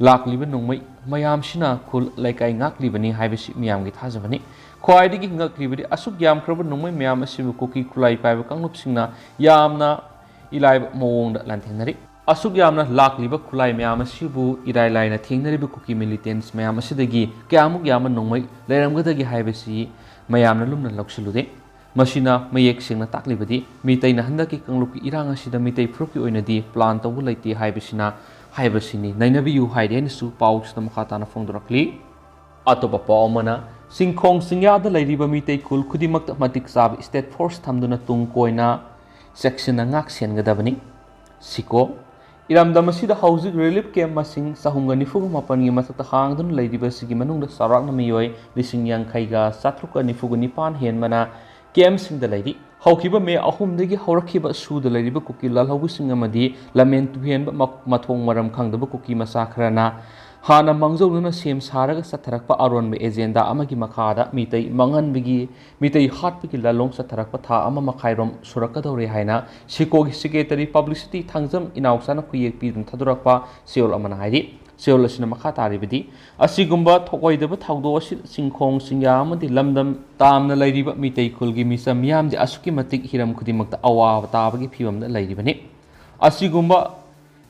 ꯂꯥꯛꯂꯤꯕ ꯅꯣꯡꯃꯩ ꯃꯌꯥꯝꯁꯤꯅ ꯈꯨꯜ ꯂꯩꯀꯥꯏ ꯉꯥꯛꯂꯤꯕꯅꯤ ꯍꯥꯏꯕꯁꯤ ꯃꯤꯌꯥꯝꯒꯤ ꯊꯥꯖꯕꯅꯤ꯫ ꯈ꯭ꯋꯥꯏꯗꯒꯤ ꯉꯛꯂꯤꯕꯗꯤ, ꯑꯁꯨꯛ ꯌꯥꯝꯈ꯭ꯔꯕ ꯅꯣꯡꯃꯩ ꯃꯌꯥꯝ ꯑꯁꯤꯕꯨ ꯀꯨꯀꯤ ꯈꯨꯠꯂꯥꯏ ꯄꯥꯏꯕ ꯀꯥꯡꯂꯨꯞꯁꯤꯡꯅ ꯌꯥꯝꯅ ꯏꯂꯥꯏꯕ ꯃꯑꯣꯡꯗ ꯂꯥꯟꯊꯦꯡꯅꯔꯤ꯫ ꯑꯁꯨꯛ ꯌꯥꯝꯅ ꯂꯥꯛꯂꯤꯕ ꯈꯨꯠꯂꯥꯏ ꯃꯌꯥꯝ ꯑꯁꯤꯕꯨ ꯏꯔꯥꯏ ꯂꯥꯏꯅ ꯊꯦꯡꯅꯔꯤꯕ ꯀꯨꯀꯤ ꯃꯤꯂꯤꯇꯦꯟꯁ ꯃꯌꯥꯝ ꯑꯁꯤꯗꯒꯤ ꯀꯌꯥꯃꯨꯛ ꯌꯥꯝꯕ ꯅꯣꯡꯃꯩ ꯂꯩꯔꯝꯒꯗꯒꯦ ꯍꯥꯏꯕꯁꯤ ꯃꯌꯥꯝꯅ ꯂꯨꯝꯅ ꯂꯧꯁꯤꯜꯂꯨꯗꯦ꯫ ꯃꯁꯤꯅ ꯃꯌꯦꯛ ꯁꯦꯡꯅ ꯇꯥꯛꯂꯤꯕꯗꯤ ꯃꯤꯇꯩꯅ ꯍꯟꯗꯛꯀꯤ ꯀꯥꯡꯂꯨꯞꯀꯤ ꯏꯔꯥꯡ ꯑꯁꯤꯗ ꯃꯤꯇꯩ ꯐꯨꯔꯨꯞꯀꯤ ꯑꯣꯏꯅꯗꯤ ꯄ꯭ꯂꯥꯟ ꯇꯧꯕ ꯂꯩꯇꯦ ꯍꯥꯏꯕꯁꯤꯅ, ꯍꯥꯏꯕꯁꯤꯅꯤ꯫ ꯅꯩꯅꯕꯤꯌꯨ ꯍꯥꯏꯔꯦ ꯍꯥꯏꯅꯁꯨ ꯄꯥꯎꯁꯤꯗ ꯃꯈꯥ ꯇꯥꯅ ꯐꯣꯡꯗꯣꯔꯛꯂꯤ꯫ ꯑꯇꯣꯞꯄ ꯄꯥꯎ ꯑꯃꯅ, ꯆꯤꯡꯈꯣꯡ ꯆꯤꯡꯌꯥꯗ ꯂꯩꯔꯤꯕ ꯃꯤꯇꯩ ꯈꯨꯜ ꯈꯨꯗꯤꯡꯃꯛꯇ ꯃꯇꯤꯛ ꯆꯥꯕ ꯁ꯭ꯇꯦꯠ ꯐꯣꯔꯁ ꯊꯝꯗꯨꯅ ꯇꯨꯡ ꯀꯣꯏꯅ ꯆꯦꯛꯁꯤꯟꯅ ꯉꯥꯛ ꯁꯦꯟꯒꯗꯕꯅꯤ꯫ ꯁꯤꯀꯣ, ꯏꯔꯝꯗꯝ ꯑꯁꯤꯗ ꯍꯧꯖꯤꯛ ꯔꯤꯂꯤꯐ ꯀꯦꯝꯞ ꯃꯁꯤꯡ ꯆꯍꯨꯝꯒ ꯅꯤꯐꯨꯒ ꯃꯥꯄꯟꯒꯤ ꯃꯊꯛꯇ ꯍꯥꯡꯗꯨꯅ ꯂꯩꯔꯤꯕꯁꯤꯒꯤ ꯃꯅꯨꯡꯗ ꯆꯥꯎꯔꯥꯛꯅ ꯃꯤꯑꯣꯏ ꯂꯤꯁꯤꯡ ꯌꯥꯡꯈꯩꯒ ꯆꯥꯇ꯭ꯔꯨꯛꯀ ꯅꯤꯐꯨꯒ ꯅꯤꯄꯥꯟ ꯍꯦꯟꯕꯅ ꯀꯦꯝꯞꯁꯤꯡꯗ ꯂꯩꯔꯤ꯫ ꯍꯧꯈꯤꯕ ꯃꯦ ꯑꯍꯨꯝꯗꯒꯤ ꯍꯧꯔꯛꯈꯤꯕ ꯁꯨꯗ ꯂꯩꯔꯤꯕ ꯀꯨꯀꯤ ꯂꯥꯜꯍꯧꯕꯁꯤꯡ ꯑꯃꯗꯤ ꯂꯝꯍꯦꯟ ꯇꯨꯍꯦꯟꯕ ꯃ-, ꯃꯊꯣꯡ ꯃꯔꯝ ꯈꯪꯗꯕ ꯀꯨꯀꯤ ꯃꯆꯥ ꯈꯔꯅ ꯍꯥꯟꯅ ꯃꯥꯡꯖꯧꯅꯅ ꯁꯦꯝ ꯁꯥꯔꯒ ꯆꯠꯊꯔꯛꯄ ꯑꯔꯣꯟꯕ ꯑꯦꯖꯦꯟꯗꯥ ꯑꯃꯒꯤ ꯃꯈꯥꯗ ꯃꯤꯇꯩ ꯃꯥꯡꯍꯟꯕꯒꯤ, ꯃꯤꯇꯩ ꯍꯥꯠꯄꯒꯤ ꯂꯥꯂꯣꯡ ꯆꯠꯊꯔꯛꯄ ꯊꯥ ꯑꯃ ꯃꯈꯥꯏꯔꯣꯝ ꯁꯨꯔꯛꯀꯗꯧꯔꯦ ꯍꯥꯏꯅ ꯁꯤꯀꯣꯒꯤ ꯁꯦꯀ꯭ꯔꯦꯇꯔꯤ ꯄꯕ꯭ꯂꯤꯁꯤꯇꯤ ꯊꯥꯡꯖꯝ ꯏꯅꯥꯎꯆꯥꯅ ꯈꯨꯌꯦꯛ ꯄꯤꯗꯨꯅ ꯊꯥꯗꯣꯔꯛꯄ ꯆꯦꯔꯣꯜ ꯑꯃꯅ ꯍꯥꯏꯔꯤ꯫ ꯆꯦꯔꯣꯜ ꯑꯁꯤꯅ ꯃꯈꯥ ꯇꯥꯔꯤꯕꯗꯤ, ꯑꯁꯤꯒꯨꯝꯕ ꯊꯣꯛꯑꯣꯏꯗꯕ ꯊꯧꯗꯣꯛ ꯑꯁꯤ ꯆꯤꯡꯈꯣꯡ ꯆꯤꯡꯌꯥ ꯑꯃꯗꯤ ꯂꯝꯗꯝ ꯇꯥꯝꯅ ꯂꯩꯔꯤꯕ ꯃꯤꯇꯩ ꯈꯨꯜꯒꯤ ꯃꯤꯆꯝ ꯃꯤꯌꯥꯝꯗꯤ ꯑꯁꯨꯛꯀꯤ ꯃꯇꯤꯛ ꯍꯤꯔꯝ ꯈꯨꯗꯤꯡꯃꯛꯇ ꯑꯋꯥꯕ ꯇꯥꯕꯒꯤ ꯐꯤꯕꯝꯗ ꯂꯩꯔꯤꯕꯅꯤ꯫ ꯑꯁꯤꯒꯨꯝꯕ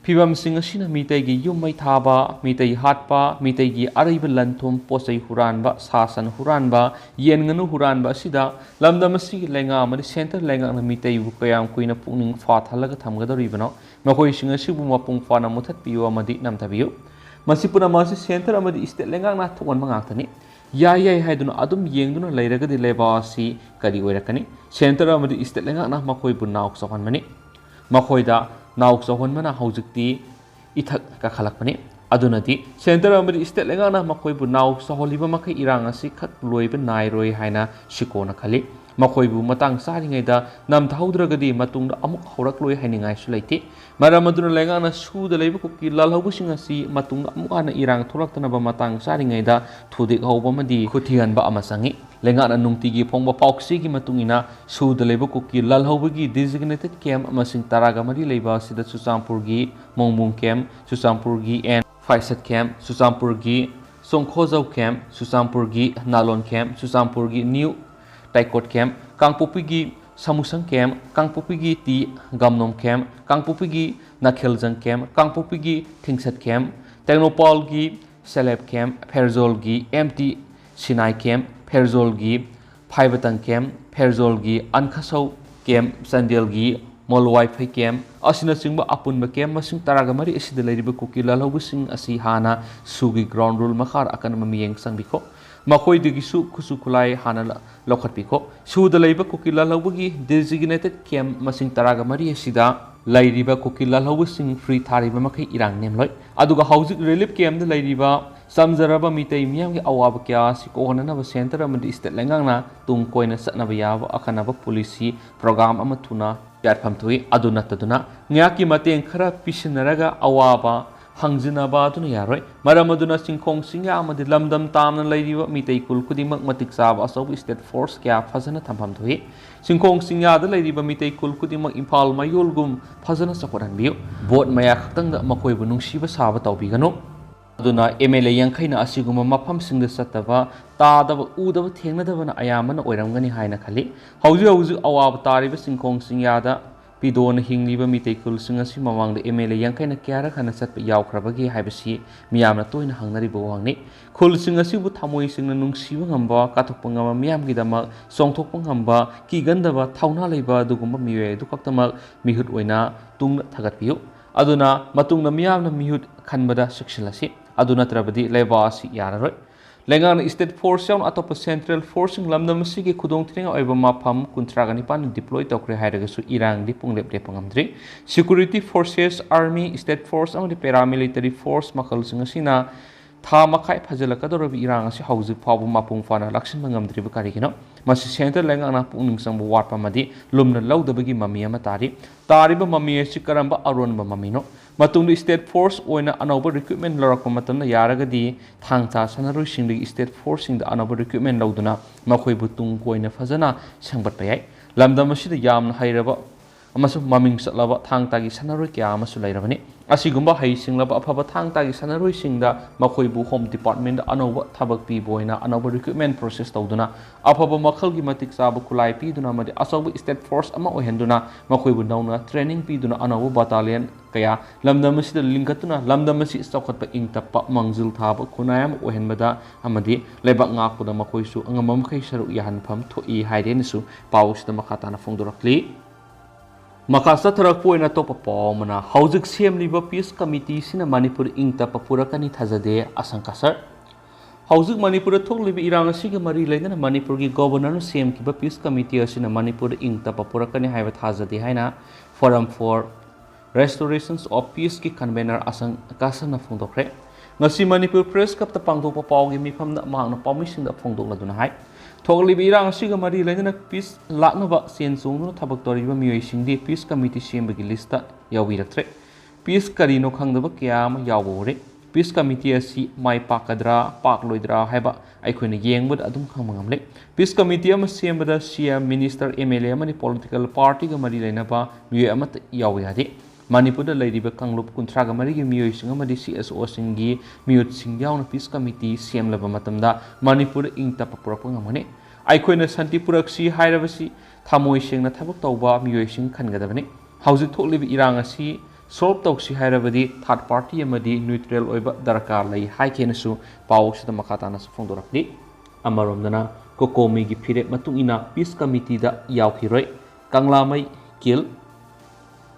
ꯐꯤꯕꯝꯁꯤꯡ ꯑꯁꯤꯅ ꯃꯤꯇꯩꯒꯤ ꯌꯨꯝ ꯃꯩ ꯊꯥꯕ, ꯃꯤꯇꯩ ꯍꯥꯠꯄ, ꯃꯤꯇꯩꯒꯤ ꯑꯔꯩꯕ ꯂꯟ ꯊꯨꯝ, ꯄꯣꯠ ꯆꯩ ꯍꯨꯔꯥꯟꯕ, ꯁꯥ ꯁꯟ ꯍꯨꯔꯥꯟꯕ, ꯌꯦꯟ ꯉꯥꯅꯨ ꯍꯨꯔꯥꯟꯕ ꯑꯁꯤꯗ ꯂꯝꯗꯝ ꯑꯁꯤꯒꯤ ꯂꯩꯉꯥꯛ ꯑꯃꯗꯤ ꯁꯦꯟꯇꯔ ꯂꯩꯉꯥꯛꯅ ꯃꯤꯇꯩꯕꯨ ꯀꯌꯥꯝ ꯀꯨꯏꯅ ꯄꯨꯛꯅꯤꯡ ꯐꯥꯊꯍꯜꯂꯒ ꯊꯝꯒꯗꯧꯔꯤꯕꯅꯣ? ꯃꯈꯣꯏꯁꯤꯡ ꯑꯁꯤꯕꯨ ꯃꯄꯨꯡ ꯐꯥꯅ ꯃꯨꯊꯠꯄꯤꯌꯨ ꯑꯃꯗꯤ ꯅꯝꯊꯕꯤꯌꯨ꯫ ꯃꯁꯤ ꯄꯨꯝꯅꯃꯛ ꯑꯁꯤ ꯁꯦꯟꯇꯔ ꯑꯃꯗꯤ ꯁ꯭ꯇꯦꯠ ꯂꯩꯉꯥꯛꯅ ꯊꯣꯛꯍꯟꯕ ꯉꯥꯛꯇꯅꯤ꯫ ꯌꯥꯏ ꯌꯥꯏ ꯍꯥꯏꯗꯨꯅ ꯑꯗꯨꯝ ꯌꯦꯡꯗꯨꯅ ꯂꯩꯔꯒꯗꯤ ꯂꯩꯕꯥꯛ ꯑꯁꯤ ꯀꯔꯤ ꯑꯣꯏꯔꯛꯀꯅꯤ? ꯁꯦꯟꯇꯔ ꯑꯃꯗꯤ ꯁ꯭ꯇꯦꯠ ꯂꯩꯉꯥꯛꯅ ꯃꯈꯣꯏꯕꯨ ꯅꯥꯎ ꯆꯥꯎꯍꯟꯕꯅꯤ꯫ ꯃꯈꯣꯏꯗ ꯅꯥꯎ ꯆꯥꯎꯍꯟꯕꯅ ꯍꯧꯖꯤꯛꯇꯤ ꯏꯊꯛ ꯀꯥꯈꯠꯂꯛꯄꯅꯤ꯫ ꯑꯗꯨꯅꯗꯤ ꯁꯦꯟꯇꯔ ꯑꯃꯗꯤ ꯁ꯭ꯇꯦꯠ ꯂꯩꯉꯥꯛꯅ ꯃꯈꯣꯏꯕꯨ ꯅꯥꯎ ꯆꯥꯎꯍꯜꯂꯤꯕ ꯃꯈꯩ ꯏꯔꯥꯡ ꯑꯁꯤ ꯈꯛ ꯂꯣꯏꯕ ꯅꯥꯏꯔꯣꯏ ꯍꯥꯏꯅ ꯁꯤꯀꯣꯅ ꯈꯜꯂꯤ꯫ ꯃꯈꯣꯏꯕꯨ ꯃꯇꯥꯡ ꯆꯥꯔꯤꯉꯩꯗ ꯅꯝꯊꯍꯧꯗ꯭ꯔꯒꯗꯤ ꯃꯇꯨꯡꯗ ꯑꯃꯨꯛ ꯍꯧꯔꯛꯂꯣꯏ ꯍꯥꯏꯅꯤꯡꯉꯥꯏꯁꯨ ꯂꯩꯇꯦ꯫ ꯃꯔꯝ ꯑꯗꯨꯅ ꯂꯩꯉꯥꯛꯅ ꯁꯨꯗ ꯂꯩꯕ ꯀꯨꯀꯤ ꯂꯥꯜꯍꯧꯕꯁꯤꯡ ꯑꯁꯤ ꯃꯇꯨꯡꯗ ꯑꯃꯨꯛ ꯍꯟꯅ ꯏꯔꯥꯡ ꯊꯣꯛꯂꯛꯇꯅꯕ ꯃꯇꯥꯡ ꯆꯥꯔꯤꯉꯩꯗ ꯊꯨꯗꯦꯛꯍꯧꯕ ꯑꯃꯗꯤ ꯈꯨꯊꯤꯍꯟꯕ ꯑꯃ ꯆꯪꯏ꯫ ꯂꯩꯉꯥꯛꯅ ꯅꯨꯡꯇꯤꯒꯤ ꯐꯣꯡꯕ ꯄꯥꯎꯆꯦꯒꯤ ꯃꯇꯨꯡ ꯏꯟꯅ ꯁꯨꯗ ꯂꯩꯕ ꯀꯨꯀꯤ ꯂꯥꯜꯍꯧꯕꯒꯤ designated camp ꯃꯁꯤꯡ ꯇꯔꯥꯒ ꯃꯔꯤ ꯂꯩꯕ ꯑꯁꯤꯗ ꯆꯨꯔꯆꯥꯟꯄꯨꯔꯒꯤ ꯃꯣꯡꯕꯨꯡ camp, ꯆꯨꯔꯆꯥꯟꯄꯨꯔꯒꯤ ꯑꯦꯟ ꯐꯥꯏꯁꯠ camp, ꯆꯨꯔꯆꯥꯟꯄꯨꯔꯒꯤ ꯆꯣꯡꯈꯣꯖꯧ camp, ꯆꯨꯔꯆꯥꯟꯄꯨꯔꯒꯤ ꯅꯥꯂꯣꯟ camp, ꯆꯨꯔꯆꯥꯟꯄꯨꯔꯒꯤ ꯅ꯭ꯌꯨ ꯇꯥꯏꯀꯣꯠ camp, ꯀꯥꯡꯄꯣꯛꯄꯤꯒꯤ ꯁꯥꯃꯨꯁꯪ camp, ꯀꯥꯡꯄꯣꯛꯄꯤꯒꯤ ꯇꯤ ꯒꯥꯝꯅꯣꯝ camp, ꯀꯥꯡꯄꯣꯛꯄꯤꯒꯤ ꯅꯥꯈꯦꯜꯖꯪ camp, ꯀꯥꯡꯄꯣꯛꯄꯤꯒꯤ ꯊꯤꯡꯁꯠ camp, ꯇꯦꯡꯅꯧꯄꯜꯒꯤ ꯁꯦꯂꯦꯞ camp, ꯐꯦꯔꯖꯣꯜꯒꯤ ꯑꯦꯝ ꯇꯤ ꯁꯤꯅꯥꯏ camp, ꯐꯦꯔꯖꯣꯜꯒꯤ ꯐꯥꯏꯕꯇꯪ camp, ꯐꯦꯔꯖꯣꯜꯒꯤ ꯑꯟꯈꯁꯧ camp, ꯆꯥꯟꯗꯦꯜꯒꯤ ꯃꯣꯜꯋꯥꯏꯐꯩ camp ꯑꯁꯤꯅꯆꯤꯡꯕ ꯑꯄꯨꯟꯕ camp ꯃꯁꯤꯡ ꯇꯔꯥꯒ ꯃꯔꯤ ꯑꯁꯤꯗ ꯂꯩꯔꯤꯕ ꯀꯨꯀꯤ ꯂꯥꯜꯍꯧꯕꯁꯤꯡ ꯑꯁꯤ ꯍꯥꯟꯅ ꯁꯨꯒꯤ ground rule ꯃꯈꯥꯗ ꯑꯀꯟꯕ ꯃꯤꯠꯌꯦꯡ ꯆꯪꯕꯤꯈꯣ꯫ ꯃꯈꯣꯏꯗꯒꯤꯁꯨ ꯈꯨꯠꯁꯨ ꯈꯨꯠꯂꯥꯏ ꯍꯥꯟꯅ ꯂ-, ꯂꯧꯈꯠꯄꯤꯈꯣ꯫ ꯁꯨꯗ ꯂꯩꯕ ꯀꯨꯀꯤ ꯂꯥꯜꯍꯧꯕꯒꯤ designated camp ꯃꯁꯤꯡ ꯇꯔꯥꯒ ꯃꯔꯤ ꯑꯁꯤꯗ ꯂꯩꯔꯤꯕ ꯀꯨꯀꯤ ꯂꯥꯜꯍꯧꯕꯁꯤꯡ free ꯊꯥꯔꯤꯕ ꯃꯈꯩ ꯏꯔꯥꯡ ꯅꯦꯝꯂꯣꯏ꯫ ꯑꯗꯨꯒ ꯍꯧꯖꯤꯛ relief camp ꯗ ꯂꯩꯔꯤꯕ ꯆꯝꯖꯔꯕ ꯃꯤꯇꯩ ꯃꯤꯌꯥꯝꯒꯤ ꯑꯋꯥꯕ ꯀꯌꯥ ꯑꯁꯤ ꯀꯣꯛꯍꯟꯅꯅꯕ centre ꯑꯃꯗꯤ state ꯂꯩꯉꯥꯛꯅ ꯇꯨꯡ ꯀꯣꯏꯅ ꯆꯠꯅꯕ ꯌꯥꯕ ꯑꯈꯟꯅꯕ policy program ꯑꯃ ꯊꯨꯅ ꯌꯥꯠꯐꯝ ꯊꯣꯛꯏ꯫ ꯑꯗꯨ ꯅꯠꯇꯗꯨꯅ ꯉꯥꯏꯍꯥꯛꯀꯤ ꯃꯇꯦꯡ ꯈꯔ ꯄꯤꯁꯤꯟꯅꯔꯒ ꯑꯋꯥꯕ ꯍꯪꯖꯤꯟꯅꯕ ꯑꯗꯨꯅ ꯌꯥꯔꯣꯏ꯫ ꯃꯔꯝ ꯑꯗꯨꯅ ꯆꯤꯡꯈꯣꯡ ꯆꯤꯡꯌꯥ ꯑꯃꯗꯤ ꯂꯝꯗꯝ ꯇꯥꯝꯅ ꯂꯩꯔꯤꯕ ꯃꯤꯇꯩ ꯈꯨꯜ ꯈꯨꯗꯤꯡꯃꯛ ꯃꯇꯤꯛ ꯆꯥꯕ ꯑꯆꯧꯕ state force ꯀꯌꯥ ꯐꯖꯅ ꯊꯝꯐꯝ ꯊꯣꯛꯏ꯫ ꯆꯤꯡꯈꯣꯡ ꯆꯤꯡꯌꯥꯗ ꯂꯩꯔꯤꯕ ꯃꯤꯇꯩ ꯈꯨꯜ ꯈꯨꯗꯤꯡꯃꯛ ꯏꯝꯐꯥꯜ ꯃꯌꯣꯜꯒꯨꯝ ꯐꯖꯅ ꯆꯥꯎꯈꯠꯍꯟꯕꯤꯌꯨ꯫ Vote ꯃꯌꯥ ꯈꯛꯇꯪꯗ ꯃꯈꯣꯏꯕꯨ ꯅꯨꯡꯁꯤꯕ ꯁꯥꯕ ꯇꯧꯕꯤꯒꯅꯨ꯫ ꯑꯗꯨꯅ MLA ꯌꯥꯡꯈꯩꯅ ꯑꯁꯤꯒꯨꯝꯕ ꯃꯐꯝꯁꯤꯡꯗ ꯆꯠꯇꯕ, ꯇꯥꯗꯕ, ꯎꯗꯕ, ꯊꯦꯡꯅꯗꯕꯅ ꯑꯌꯥꯝꯕꯅ ꯑꯣꯏꯔꯝꯒꯅꯤ ꯍꯥꯏꯅ ꯈꯜꯂꯤ꯫ ꯍꯧꯖꯤꯛ ꯍꯧꯖꯤꯛ ꯑꯋꯥꯕ ꯇꯥꯔꯤꯕ ꯆꯤꯡꯈꯣꯡ ꯆꯤꯡꯌꯥꯗ ꯄꯤꯗꯣꯅ ꯍꯤꯡꯂꯤꯕ ꯃꯤꯇꯩ ꯈꯨꯜꯁꯤꯡ ꯑꯁꯤ ꯃꯃꯥꯡꯗ MLA ꯌꯥꯡꯈꯩꯅ ꯀꯌꯥꯔꯛ ꯍꯟꯅ ꯆꯠꯄ ꯌꯥꯎꯈ꯭ꯔꯕꯒꯦ ꯍꯥꯏꯕꯁꯤ ꯃꯤꯌꯥꯝꯅ ꯇꯣꯏꯅ ꯍꯪꯅꯔꯤꯕ ꯋꯥꯍꯪꯅꯤ꯫ ꯈꯨꯜꯁꯤꯡ ꯑꯁꯤꯕꯨ ꯊꯃꯣꯏ ꯁꯦꯡꯅ ꯅꯨꯡꯁꯤꯕ ꯉꯝꯕ, ꯀꯠꯊꯣꯛꯄ ꯉꯝꯕ ꯃꯤꯌꯥꯝꯒꯤꯗꯃꯛ ꯆꯣꯡꯊꯣꯛꯄ ꯉꯝꯕ, ꯀꯤꯒꯟꯗꯕ, ꯊꯧꯅꯥ ꯂꯩꯕ ꯑꯗꯨꯒꯨꯝꯕ ꯃꯤꯑꯣꯏ ꯑꯗꯨ ꯈꯛꯇꯃꯛ ꯃꯤꯍꯨꯠ ꯑꯣꯏꯅ ꯇꯨꯡꯗ ꯊꯥꯒꯠꯄꯤꯌꯨ꯫ ꯑꯗꯨꯅ ꯃꯇꯨꯡꯗ ꯃꯤꯌꯥꯝꯅ ꯃꯤꯍꯨꯠ ꯈꯟꯕꯗ ꯆꯦꯛꯁꯤꯜꯂꯁꯤ꯫ ꯑꯗꯨ ꯅꯠꯇ꯭ꯔꯕꯗꯤ ꯂꯩꯕꯥꯛ ꯑꯁꯤ ꯌꯥꯔꯔꯣꯏ꯫ ꯂꯩꯉꯥꯛꯅ state force ꯌꯥꯎꯅ ꯑꯇꯣꯞꯄ central forceꯁꯤꯡ ꯂꯝꯗꯝ ꯑꯁꯤꯒꯤ ꯈꯨꯗꯣꯡꯊꯤꯅꯤꯡꯉꯥꯏ ꯑꯣꯏꯕ ꯃꯐꯝ ꯀꯨꯟꯊ꯭ꯔꯥꯒ ꯅꯤꯄꯥꯟꯗ deploy ꯇꯧꯈ꯭ꯔꯦ ꯍꯥꯏꯔꯒꯁꯨ ꯏꯔꯥꯡꯗꯤ ꯄꯨꯡꯂꯦꯞ ꯂꯦꯞꯄ ꯉꯝꯗ꯭ꯔꯤ꯫ Security forces, army, state force ꯑꯃꯗꯤ paramilitary force ꯃꯈꯜꯁꯤꯡ ꯑꯁꯤꯅ ꯊꯥ ꯃꯈꯥꯏ ꯐꯥꯖꯤꯜꯂꯛꯀꯗꯧꯔꯕ ꯏꯔꯥꯡ ꯑꯁꯤ ꯍꯧꯖꯤꯛ ꯐꯥꯎꯕ ꯃꯄꯨꯡ ꯐꯥꯅ ꯂꯥꯛꯁꯤꯟꯕ ꯉꯝꯗ꯭ꯔꯤꯕ ꯀꯔꯤꯒꯤꯅꯣ? ꯃꯁꯤ central ꯂꯩꯉꯥꯛꯅ ꯄꯨꯛꯅꯤꯡ ꯆꯪꯕ ꯋꯥꯠꯄ ꯑꯃꯗꯤ ꯂꯨꯝꯅ ꯂꯧꯗꯕꯒꯤ ꯃꯃꯤ ꯑꯃ ꯇꯥꯔꯤ꯫ ꯇꯥꯔꯤꯕ ꯃꯃꯤ ꯑꯁꯤ ꯀꯔꯝꯕ ꯑꯔꯣꯟꯕ ꯃꯃꯤꯅꯣ? ꯃꯇꯨꯡꯗ state force ꯑꯣꯏꯅ ꯑꯅꯧꯕ recruitment ꯂꯧꯔꯛꯄ ꯃꯇꯝꯗ ꯌꯥꯔꯒꯗꯤ ꯊꯥꯡ ꯇꯥ ꯁꯥꯟꯅꯔꯣꯏꯁꯤꯡꯗꯒꯤ state forceꯁꯤꯡꯗ ꯑꯅꯧꯕ recruitment ꯂꯧꯗꯨꯅ ꯃꯈꯣꯏꯕꯨ ꯇꯨꯡ ꯀꯣꯏꯅ ꯐꯖꯅ ꯁꯦꯝꯒꯠꯄ ꯌꯥꯏ꯫ ꯂꯝꯗꯝ ꯑꯁꯤꯗ ꯌꯥꯝꯅ ꯍꯩꯔꯕ ꯑꯃꯁꯨꯡ ꯃꯃꯤꯡ ꯆꯠꯂꯕ ꯊꯥꯡ ꯇꯥꯒꯤ ꯁꯥꯟꯅꯔꯣꯏ ꯀꯌꯥ ꯑꯃꯁꯨ ꯂꯩꯔꯕꯅꯤ꯫ ꯑꯁꯤꯒꯨꯝꯕ ꯍꯩꯁꯤꯡꯂꯕ ꯑꯐꯕ ꯊꯥꯡ ꯇꯥꯒꯤ ꯁꯥꯟꯅꯔꯣꯏꯁꯤꯡꯗ ꯃꯈꯣꯏꯕꯨ Home Departmentꯗ ꯑꯅꯧꯕ ꯊꯕꯛ ꯄꯤꯕ ꯑꯣꯏꯅ ꯑꯅꯧꯕ recruitment process ꯇꯧꯗꯨꯅ ꯑꯐꯕ ꯃꯈꯜꯒꯤ ꯃꯇꯤꯛ ꯆꯥꯕ ꯈꯨꯠꯂꯥꯏ ꯄꯤꯗꯨꯅ ꯑꯃꯗꯤ ꯑꯆꯧꯕ state force ꯑꯃ ꯑꯣꯏꯍꯟꯗꯨꯅ ꯃꯈꯣꯏꯕꯨ ꯅꯧꯅ training ꯄꯤꯗꯨꯅ ꯑꯅꯧꯕ battalion ꯀꯌꯥ ꯂꯝꯗꯝ ꯑꯁꯤꯗ ꯂꯤꯡꯈꯠꯇꯨꯅ ꯂꯝꯗꯝ ꯑꯁꯤ ꯆꯥꯎꯈꯠꯄ, ꯏꯪ ꯇꯞꯄ, ꯃꯥꯡꯖꯤꯜ ꯊꯥꯕ ꯈꯨꯟꯅꯥꯏ ꯑꯃ ꯑꯣꯏꯍꯟꯕꯗ ꯑꯃꯗꯤ ꯂꯩꯕꯥꯛ ꯉꯥꯛꯄꯗ ꯃꯈꯣꯏꯁꯨ ꯑꯉꯝꯕ ꯃꯈꯩ ꯁꯔꯨꯛ ꯌꯥꯍꯟꯐꯝ ꯊꯣꯛꯏ ꯍꯥꯏꯔꯦꯅꯁꯨ ꯄꯥꯎ ꯑꯁꯤꯗ ꯃꯈꯥ ꯇꯥꯅ ꯐꯣꯡꯗꯣꯔꯛꯂꯤ꯫ ꯃꯈꯥ ꯆꯠꯊꯔꯛꯄ ꯑꯣꯏꯅ ꯑꯇꯣꯞꯄ ꯄꯥꯎ ꯑꯃꯅ, ꯍꯧꯖꯤꯛ ꯁꯦꯝꯂꯤꯕ peace committeeꯁꯤꯅ ꯃꯅꯤꯄꯨꯔ ꯏꯪ ꯇꯞꯄ ꯄꯨꯔꯛꯀꯅꯤ ꯊꯥꯖꯗꯦ, ꯑꯁꯪꯀ ꯁꯔ꯫ ꯍꯧꯖꯤꯛ ꯃꯅꯤꯄꯨꯔꯗ ꯊꯣꯛꯂꯤꯕ ꯏꯔꯥꯡ ꯑꯁꯤꯒ ꯃꯔꯤ ꯂꯩꯅꯅ ꯃꯅꯤꯄꯨꯔꯒꯤ governorꯅ ꯁꯦꯝꯈꯤꯕ peace committee ꯑꯁꯤꯅ ꯃꯅꯤꯄꯨꯔꯗ ꯏꯪ ꯇꯞꯄ ꯄꯨꯔꯛꯀꯅꯤ ꯍꯥꯏꯕ ꯊꯥꯖꯗꯦ ꯍꯥꯏꯅ Forum for Restorations of Peace ꯀꯤ convener ꯑꯁꯪ ꯀꯥꯁꯟꯅ ꯐꯣꯡꯗꯣꯛꯈ꯭ꯔꯦ꯫ ꯉꯁꯤ ꯃꯅꯤꯄꯨꯔ Press Club ꯇ ꯄꯥꯡꯊꯣꯛꯄ ꯄꯥꯎꯒꯤ ꯃꯤꯐꯝꯗ ꯃꯍꯥꯛꯅ ꯄꯥꯎꯃꯤꯁꯤꯡꯗ ꯐꯣꯡꯗꯣꯛꯂꯗꯨꯅ ꯍꯥꯏ, ꯊꯣꯛꯂꯤꯕ ꯏꯔꯥꯡ ꯑꯁꯤꯒ ꯃꯔꯤ ꯂꯩꯅꯅ peace ꯂꯥꯛꯅꯕ ꯆꯦꯟ ꯆꯣꯡꯗꯨꯅ ꯊꯕꯛ ꯇꯧꯔꯤꯕ ꯃꯤꯑꯣꯏꯁꯤꯡꯗꯤ peace committee ꯁꯦꯝꯕꯒꯤ list ꯇ ꯌꯥꯎꯕꯤꯔꯛꯇ꯭ꯔꯦ꯫ Peace ꯀꯔꯤꯅꯣ ꯈꯪꯗꯕ ꯀꯌꯥ ꯑꯃ ꯌꯥꯎꯕ ꯎꯔꯦ꯫ Peace committee ꯑꯁꯤ ꯃꯥꯏ ꯄꯥꯛꯀꯗ꯭ꯔꯥ, ꯄꯥꯛꯂꯣꯏꯗ꯭ꯔꯥ ꯍꯥꯏꯕ ꯑꯩꯈꯣꯏꯅ ꯌꯦꯡꯕꯗ ꯑꯗꯨꯝ ꯈꯪꯕ ꯉꯝꯂꯦ꯫ Peace committee ꯑꯃ ꯁꯦꯝꯕꯗ C M, minister, M L A ꯑꯃꯗꯤ political party ꯒ ꯃꯔꯤ ꯂꯩꯅꯕ ꯃꯤꯑꯣꯏ ꯑꯃꯠꯇ ꯌꯥꯎꯕ ꯌꯥꯗꯦ꯫ ꯃꯅꯤꯄꯨꯔꯗ ꯂꯩꯔꯤꯕ ꯀꯥꯡꯂꯨꯞ ꯀꯨꯟꯊ꯭ꯔꯥꯒ ꯃꯔꯤꯒꯤ ꯃꯤꯑꯣꯏꯁꯤꯡ ꯑꯃꯗꯤ C S O ꯁꯤꯡꯒꯤ ꯃꯤꯍꯨꯠꯁꯤꯡ ꯌꯥꯎꯅ peace committee ꯁꯦꯝꯂꯕ ꯃꯇꯝꯗ ꯃꯅꯤꯄꯨꯔꯗ ꯏꯪ ꯇꯞꯄ ꯄꯨꯔꯛꯄ ꯉꯝꯒꯅꯤ꯫ ꯑꯩꯈꯣꯏꯅ ꯁꯥꯟꯇꯤ ꯄꯨꯔꯛꯁꯤ ꯍꯥꯏꯔꯕꯁꯤ ꯊꯃꯣꯏ ꯁꯦꯡꯅ ꯊꯕꯛ ꯇꯧꯕ ꯃꯤꯑꯣꯏꯁꯤꯡ ꯈꯟꯒꯗꯕꯅꯤ꯫ ꯍꯧꯖꯤꯛ ꯊꯣꯛꯂꯤꯕ ꯏꯔꯥꯡ ꯑꯁꯤ solve ꯇꯧꯁꯤ ꯍꯥꯏꯔꯕꯗꯤ third party ꯑꯃꯗꯤ neutral ꯑꯣꯏꯕ ꯗꯔꯀꯥꯔ ꯂꯩ ꯍꯥꯏꯈꯤꯅꯁꯨ ꯄꯥꯎ ꯑꯁꯤꯗ ꯃꯈꯥ ꯇꯥꯅꯁꯨ ꯐꯣꯡꯗꯣꯔꯛꯂꯤ꯫ ꯑꯃꯔꯣꯝꯗꯅ COCOMI ꯒꯤ ꯐꯤꯔꯦꯞ ꯃꯇꯨꯡ ꯏꯟꯅ peace committee ꯗ ꯌꯥꯎꯈꯤꯔꯣꯏ ꯀꯪꯂꯥꯃꯩ ꯀꯤꯜ꯫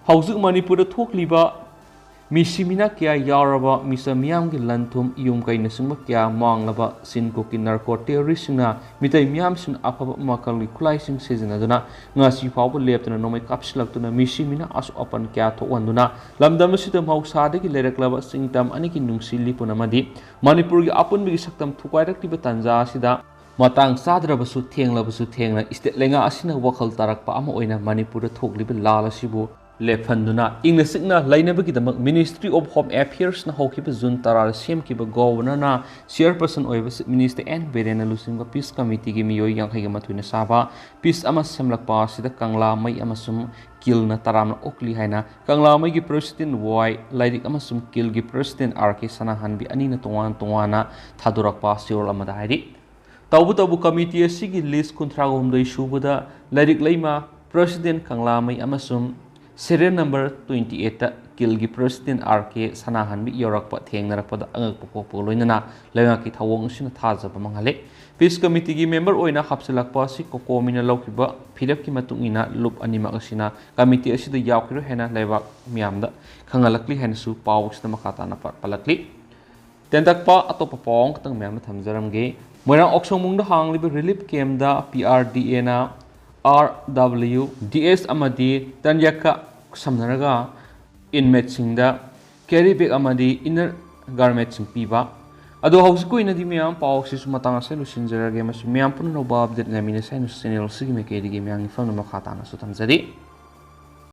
ꯍꯧꯖꯤꯛ ꯃꯅꯤꯄꯨꯔꯗ ꯊꯣꯛꯂꯤꯕ ꯃꯤꯁꯤ ꯃꯤꯅꯥ ꯀꯌꯥ ꯌꯥꯎꯔꯕ ꯃꯤꯆꯝ ꯃꯤꯌꯥꯝꯒꯤ ꯂꯟ ꯊꯨꯝ, ꯌꯨꯝ ꯀꯩꯅꯆꯤꯡꯕ ꯀꯌꯥ ꯃꯥꯡꯂꯕ ꯆꯤꯟ ꯀꯨꯀꯤ narco terrorist ꯁꯤꯡꯅ ꯃꯤꯇꯩ ꯃꯤꯌꯥꯝꯁꯤꯡꯅ ꯑꯐꯕ ꯃꯈꯜꯒꯤ ꯈꯨꯠꯂꯥꯏꯁꯤꯡ ꯁꯤꯖꯤꯟꯅꯗꯨꯅ ꯉꯁꯤ ꯐꯥꯎꯕ ꯂꯦꯞꯇꯅ ꯅꯣꯡꯃꯩ ꯀꯥꯞꯁꯤꯜꯂꯛꯇꯨꯅ ꯃꯤꯁꯤ ꯃꯤꯅꯥ ꯑꯁꯣꯛ ꯑꯄꯟ ꯀꯌꯥ ꯊꯣꯛꯍꯟꯗꯨꯅ ꯂꯝꯗꯝ ꯑꯁꯤꯗ ꯃꯍꯧꯁꯥꯗꯒꯤ ꯂꯩꯔꯛꯂꯕ ꯆꯤꯡꯇꯝ ꯑꯅꯤꯒꯤ ꯅꯨꯡꯁꯤ ꯂꯤꯄꯨꯟ ꯑꯃꯗꯤ ꯃꯅꯤꯄꯨꯔꯒꯤ ꯑꯄꯨꯟꯕꯒꯤ ꯁꯛꯇꯝ ꯊꯨꯒꯥꯏꯔꯛꯂꯤꯕ ꯇꯥꯟꯖꯥ ꯑꯁꯤꯗ ꯃꯇꯥꯡ ꯆꯥꯗ꯭ꯔꯕꯁꯨ ꯊꯦꯡꯂꯕꯁꯨ ꯊꯦꯡꯅ state ꯂꯩꯉꯥꯛ ꯑꯁꯤꯅ ꯋꯥꯈꯜ ꯇꯥꯔꯛꯄ ꯑꯃ ꯑꯣꯏꯅ ꯃꯅꯤꯄꯨꯔꯗ ꯊꯣꯛꯂꯤꯕ ꯂꯥꯜ ꯑꯁꯤꯕꯨ ꯂꯦꯞꯍꯟꯗꯨꯅ ꯏꯪꯅ ꯆꯤꯛꯅ ꯂꯩꯅꯕꯒꯤꯗꯃꯛ Ministry of Home Affairs ꯅ ꯍꯧꯈꯤꯕ June ꯇꯔꯥꯗ ꯁꯦꯝꯈꯤꯕ Governor ꯅ chairperson ꯑꯣꯏꯕ Chief Minister N ꯕꯤꯔꯦꯟꯅ ꯂꯨꯆꯤꯡꯕ peace committee ꯒꯤ ꯃꯤꯑꯣꯏ ꯌꯥꯡꯈꯩꯒ ꯃꯥꯊꯣꯏꯅ ꯁꯥꯕ peace ꯑꯃ ꯁꯦꯝꯂꯛꯄ ꯑꯁꯤꯗ ꯀꯪꯂꯥꯃꯩ ꯑꯃꯁꯨꯡ ꯀꯤꯜꯅ ꯇꯔꯥꯝꯅ ꯑꯣꯛꯂꯤ ꯍꯥꯏꯅ ꯀꯪꯂꯥꯃꯩꯒꯤ president ꯋꯥꯏ ꯂꯥꯏꯔꯤꯛ ꯑꯃꯁꯨꯡ ꯀꯤꯜꯒꯤ president ꯑꯥꯔ ꯀꯦ ꯁꯅꯥꯍꯟꯕꯤ ꯑꯅꯤꯅ ꯇꯣꯉꯥꯟ ꯇꯣꯉꯥꯟꯅ ꯊꯥꯗꯣꯔꯛꯄ ꯆꯦꯔꯣꯜ ꯑꯃꯗ ꯍꯥꯏꯔꯤ꯫ ꯇꯧꯕꯇꯕꯨ committee ꯑꯁꯤꯒꯤ list ꯀꯨꯟꯊ꯭ꯔꯥꯒ ꯍꯨꯝꯗꯣꯏ ꯁꯨꯕꯗ ꯂꯥꯏꯔꯤꯛ ꯂꯩꯃ president ꯀꯪꯂꯥꯃꯩ ꯑꯃꯁꯨꯡ serial number twenty eight ꯇ ꯀꯤꯜꯒꯤ president ꯑꯥꯔ ꯀꯦ ꯁꯅꯥꯍꯟꯕꯤ ꯌꯧꯔꯛꯄ ꯊꯦꯡꯅꯔꯛꯄꯗ ꯑꯉꯛꯄ ꯄꯣꯛꯄꯒ ꯂꯣꯏꯅꯅ ꯂꯩꯉꯥꯛꯀꯤ ꯊꯧꯑꯣꯡ ꯑꯁꯤꯅ ꯊꯥꯖꯕ ꯃꯥꯡꯍꯜꯂꯦ꯫ Peace committee ꯒꯤ member ꯑꯣꯏꯅ ꯍꯥꯞꯆꯤꯜꯂꯛꯄ ꯑꯁꯤ COCOMI ꯅ ꯂꯧꯈꯤꯕ ꯐꯤꯔꯦꯞꯀꯤ ꯃꯇꯨꯡ ꯏꯟꯅ ꯂꯨꯞ ꯑꯅꯤꯃꯛ ꯑꯁꯤꯅ committee ꯑꯁꯤꯗ ꯌꯥꯎꯈꯤꯔꯣꯏ ꯍꯥꯏꯅ ꯂꯩꯕꯥꯛ ꯃꯤꯌꯥꯝꯗ ꯈꯪꯍꯜꯂꯛꯂꯤ ꯍꯥꯏꯅꯁꯨ ꯄꯥꯎ ꯑꯁꯤꯗ ꯃꯈꯥ ꯇꯥꯅ ꯄ-, ꯄꯜꯂꯛꯂꯤ꯫ ꯇꯦꯟꯇꯛꯄ ꯑꯇꯣꯞꯄ ꯄꯥꯎ ꯑꯃꯈꯛꯇꯪ ꯃꯌꯥꯝꯗ ꯊꯝꯖꯔꯝꯒꯦ꯫ ꯃꯣꯏꯔꯥꯡ ꯑꯣꯛꯁꯪꯕꯨꯡꯗ ꯍꯥꯡꯂꯤꯕ relief camp the P R D A ꯅ R W D S ꯑꯃꯗꯤ ꯇꯟꯌꯥꯀꯥ ꯁꯝꯅꯔꯒ inmateꯁꯤꯡꯗ carry bag ꯑꯃꯗꯤ inner garmentꯁꯤꯡ ꯄꯤꯕ꯫ ꯑꯗꯣ ꯍꯧꯖꯤꯛꯀꯤ ꯑꯣꯏꯅꯗꯤ ꯃꯌꯥꯝ ꯄꯥꯎ ꯑꯁꯤꯁꯨ ꯃꯇꯥꯡ ꯑꯁꯤꯗ ꯂꯣꯏꯁꯤꯟꯖꯔꯒꯦ꯫ ꯃꯁꯤ ꯃꯌꯥꯝ ꯄꯨꯝꯅ ꯅꯧꯕ update ꯉꯥꯏꯃꯤꯟꯅꯁꯦ ꯍꯥꯏꯅ channel ꯑꯁꯤꯒꯤ ꯃꯥꯏꯀꯩꯗꯒꯤ ꯃꯌꯥꯝꯒꯤ ꯐꯝꯅ ꯃꯈꯥ ꯇꯥꯅꯁꯨ ꯊꯝꯖꯔꯤ꯫